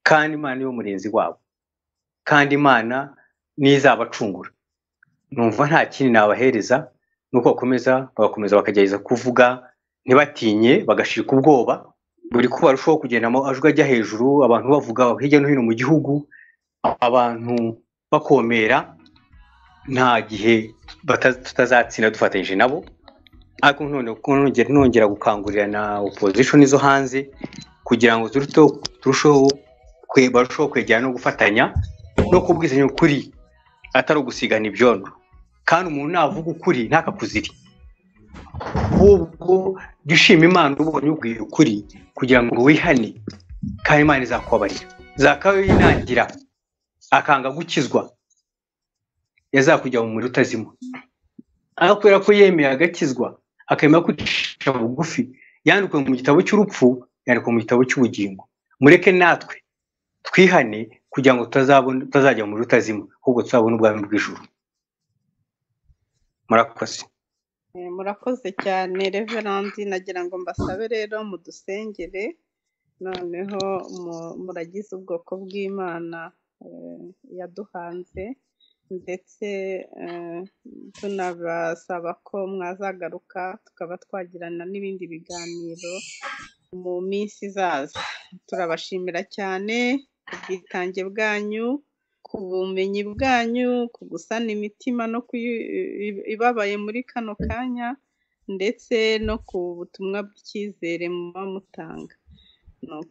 kandi Imana niyo murinzi wabo, kandi Imana niyo izabacungura. Numva nta kindi nabahereza, nuko bakomeza bagakomeza bakagerageza kuvuga ntibatinye, bagashirika ubwoba. Buri ko barushaho kugenda amajwi ajya hejuru, abantu bavuga hirya no hino mu gihugu, abantu bakomera, nta gihe tutazatsinda dufatanyije nabo. Ariko nongera gukangurira na opposition zo hanze kugira ngo turusheho barusheho kwegerana no gufatanya no kubwizanya ukuri, atari ugusigana ibyondo. Kandi umuntu navuga ukuri ntakakuzire, ahubwo jya ushima Imana ubonye ubwiye ukuri kugira ngo wihane, kandi Imana izakubabarira. Zakayo yinangira akanga gukizwa, yazakujya mu muriro utazima. Ariko kubera ko yemeye agakizwa, akemera kwicisha bugufi, yandikwe mu gitabo cy'urupfu, yandikwe mu gitabo cy'ubugingo. Mureke natwe twihane kugira ngo tutazajya mu muriro utazima, ahubwo tuzabone ubwami bw'ijuru. Murakoze. Murakoze cyane Reverand. Nagira ngo mbasabe rero mudusengere, noneho muragize ubwoko bw'Imana yaduhanze, ndetse tunabasaba ko mwazagaruka tukaba twagirana n'ibindi biganiro mu minsi izaza. Turabashimira cyane ku bwitange bwanyu, ku bumenyi bwanyu, ku gusana imitima no ibabaye muri kano kanya, ndetse no ku butumwa bw'icyizere muba mutanga.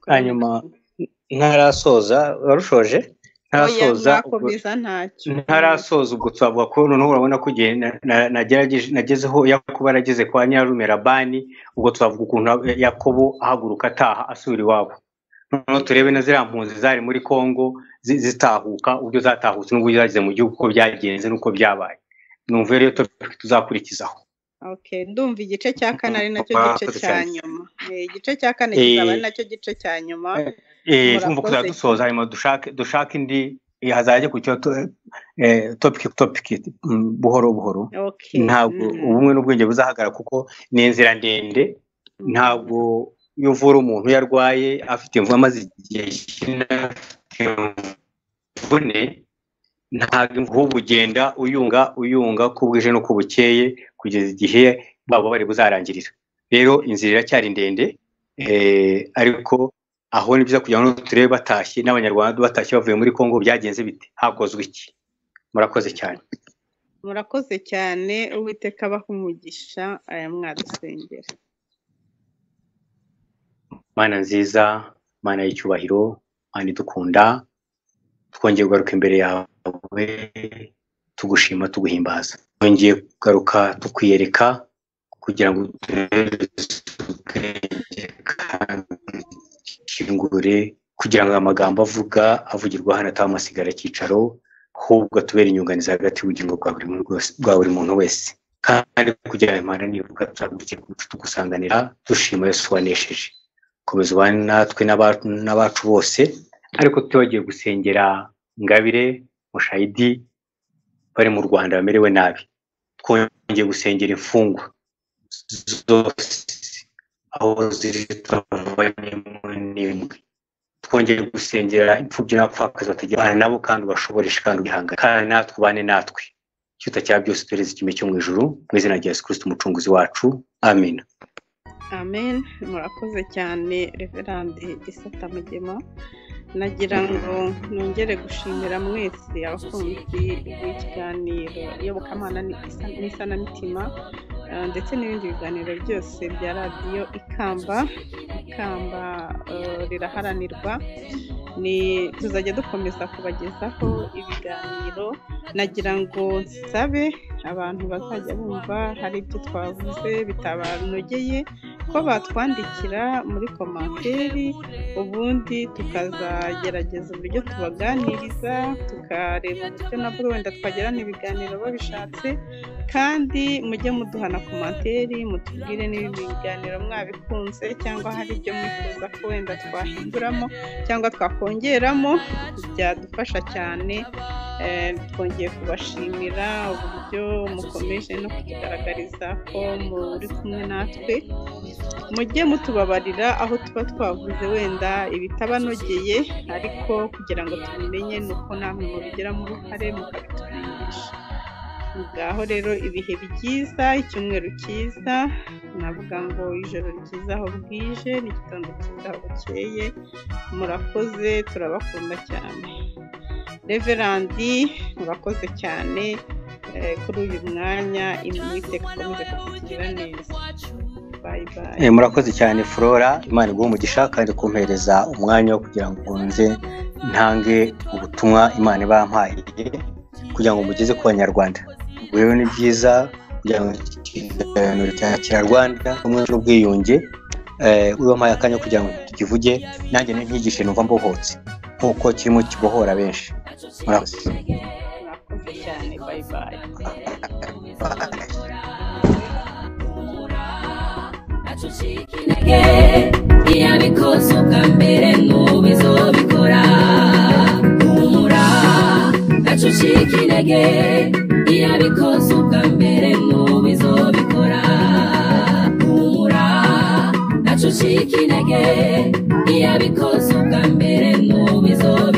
Hanyuma ntarasoza, warushoje? Ntarasoza, ubwo twavuga ko noneho urabona ko igihe nagezeho Yakobo yarageze kwa nyirarume Labani, ubwo twavuga ukuntu Yakobo ahaguruka ataha asubira iwabo. Noneho turebe na ziriya mpunzi zari muri Kongo zitahuka, uburyo zatahutse n'uburyo zageze mu gihugu, uko byagenze n'uko byabaye. Numva rero topic tuzakurikizaho. Okay, ndumva igice cya kane ari nacyo gice cya nyuma. Igice cya kane kizaba ari nacyo gice cya nyuma. Twumva ko tuzadusoza, hanyuma dushake indi hazajya ku cyo topic buhoro buhoro. Ntabwo ubumwe n'ubwenge buzahagarara, kuko ni inzira ndende. Ntabwo iyo uvura umuntu yarwaye afite imvune, amaze igihe imvune, ntabwo ahubwo ugenda uyunga ko bwije n'uko bukeye kugeza igihe baba bari buzarangirira. Rero inzira iracyari ndende, ariko aho ni byiza kugira ngo turebe batashye n'Abanyarwanda batashye bavuye muri Kongo byagenze bite, hakozwe iki. Murakoze cyane. Murakoze cyane, Uwiteka abahe umugisha, aya mwadusengera. Mana nziza, Mana y'icyubahiro, Mana idukunda, twongeye kugaruka imbere yawe tugushima, tuguhimbaza. Twongeye kugaruka tukwiyereka kugira ngo uduhereze ubwenge kandi ukingure, kugira ngo amagambo avuga avugirwa hano ataba amasigara cyicaro, ahubwo atubere inyunganizi hagati y'ubugingo bwa buri muntu wese, bwa buri muntu wese. Kandi kugira ngo Imana nivuga tuzaguke tugusanganira, dushima Yesu wanesheje. Komeza ubane natwe n'abacu bose, ariko tutibagiwe gusengera Ingabire, Mushayidi bari mu Rwanda bamerewe nabi. Twongeye gusengera imfungwa zose aho ziri turavanyemo n'imwe. Twongeye gusengera imfubyi n'abapfakazi batagira abana nabo, kandi ubashoboreshe kandi ubihangane, kandi natwe ubane natwe. Icyuta cya byose tuhereze ikime cyo mu ijuru, mu izina rya Yesu Kristo umucunguzi wacu, amina. Amen. Murakoze cyane Reverandi Isata Mugema. Nagira ngo nongere gushimira mwese abakunzi b'ikiganiro Iyobokamana n'isanamitima, ndetse n'ibindi biganiro byose bya radiyo Ikamba. Ikamba riraharanirwa, ni tuzajya dukomeza kubagezaho ibiganiro. Nagira ngo nsabe abantu bazajya bumva hari ibyo twavuze bitabanogeye ko batwandikira muri komanteri, ubundi tukazagerageza uburyo tubaganiriza, tukareba uburyo nabwo wenda twagirana ibiganiro babishatse. Kandi mujye muduha na komanteri, mutubwire niba ibiganiro mwabikunze cyangwa hari ibyo mwifuza ko wenda twahinduramo cyangwa twakongeramo, byadufasha cyane. Twongeye kubashimira uburyo mukomeje no kutugaragariza ko muri kumwe natwe. Mujye mutubabarira aho tuba twavuze wenda ibitabanogeye, ariko kugira ngo tubimenye ni uko namwe mubigiramo uruhare mukabitumenyesha. Ngaho rero ibihe byiza, icyumweru cyiza, navuga ngo ijoro ryiza aho bwije n'igitondo cyiza aho bukeye. Murakoze, turabakunda cyane. Reverandi murakoze cyane kuri uyu mwanya, Uwiteka akomeze kutugirira neza. Bye bye. Murakoze cyane Flora, Imana iguhe umugisha kandi kumpereza umwanya wo kugira ngo nze ntange ubutumwa Imana ibampaye kugira ngo mugeze ku banyarwanda. Ubwo rero ni byiza kugira ngo ikiganiro cya Kinyarwanda ubumwe n'ubwiyunge, wampaye akanya kugira ngo tukivuge, nanjye ntigishe numva mbohotse nk'uko kirimo kibohora benshi. Murakoze. Murakoze cyane, bye bye. Iyabikoze ubwa mbere n'ubizobikora. Humura ntacucika intege, iyabikoze ubwa mbere n'ubizobikora. Humura ntacucika intege, iyabikoze ubwa mbere n'ubizobikora.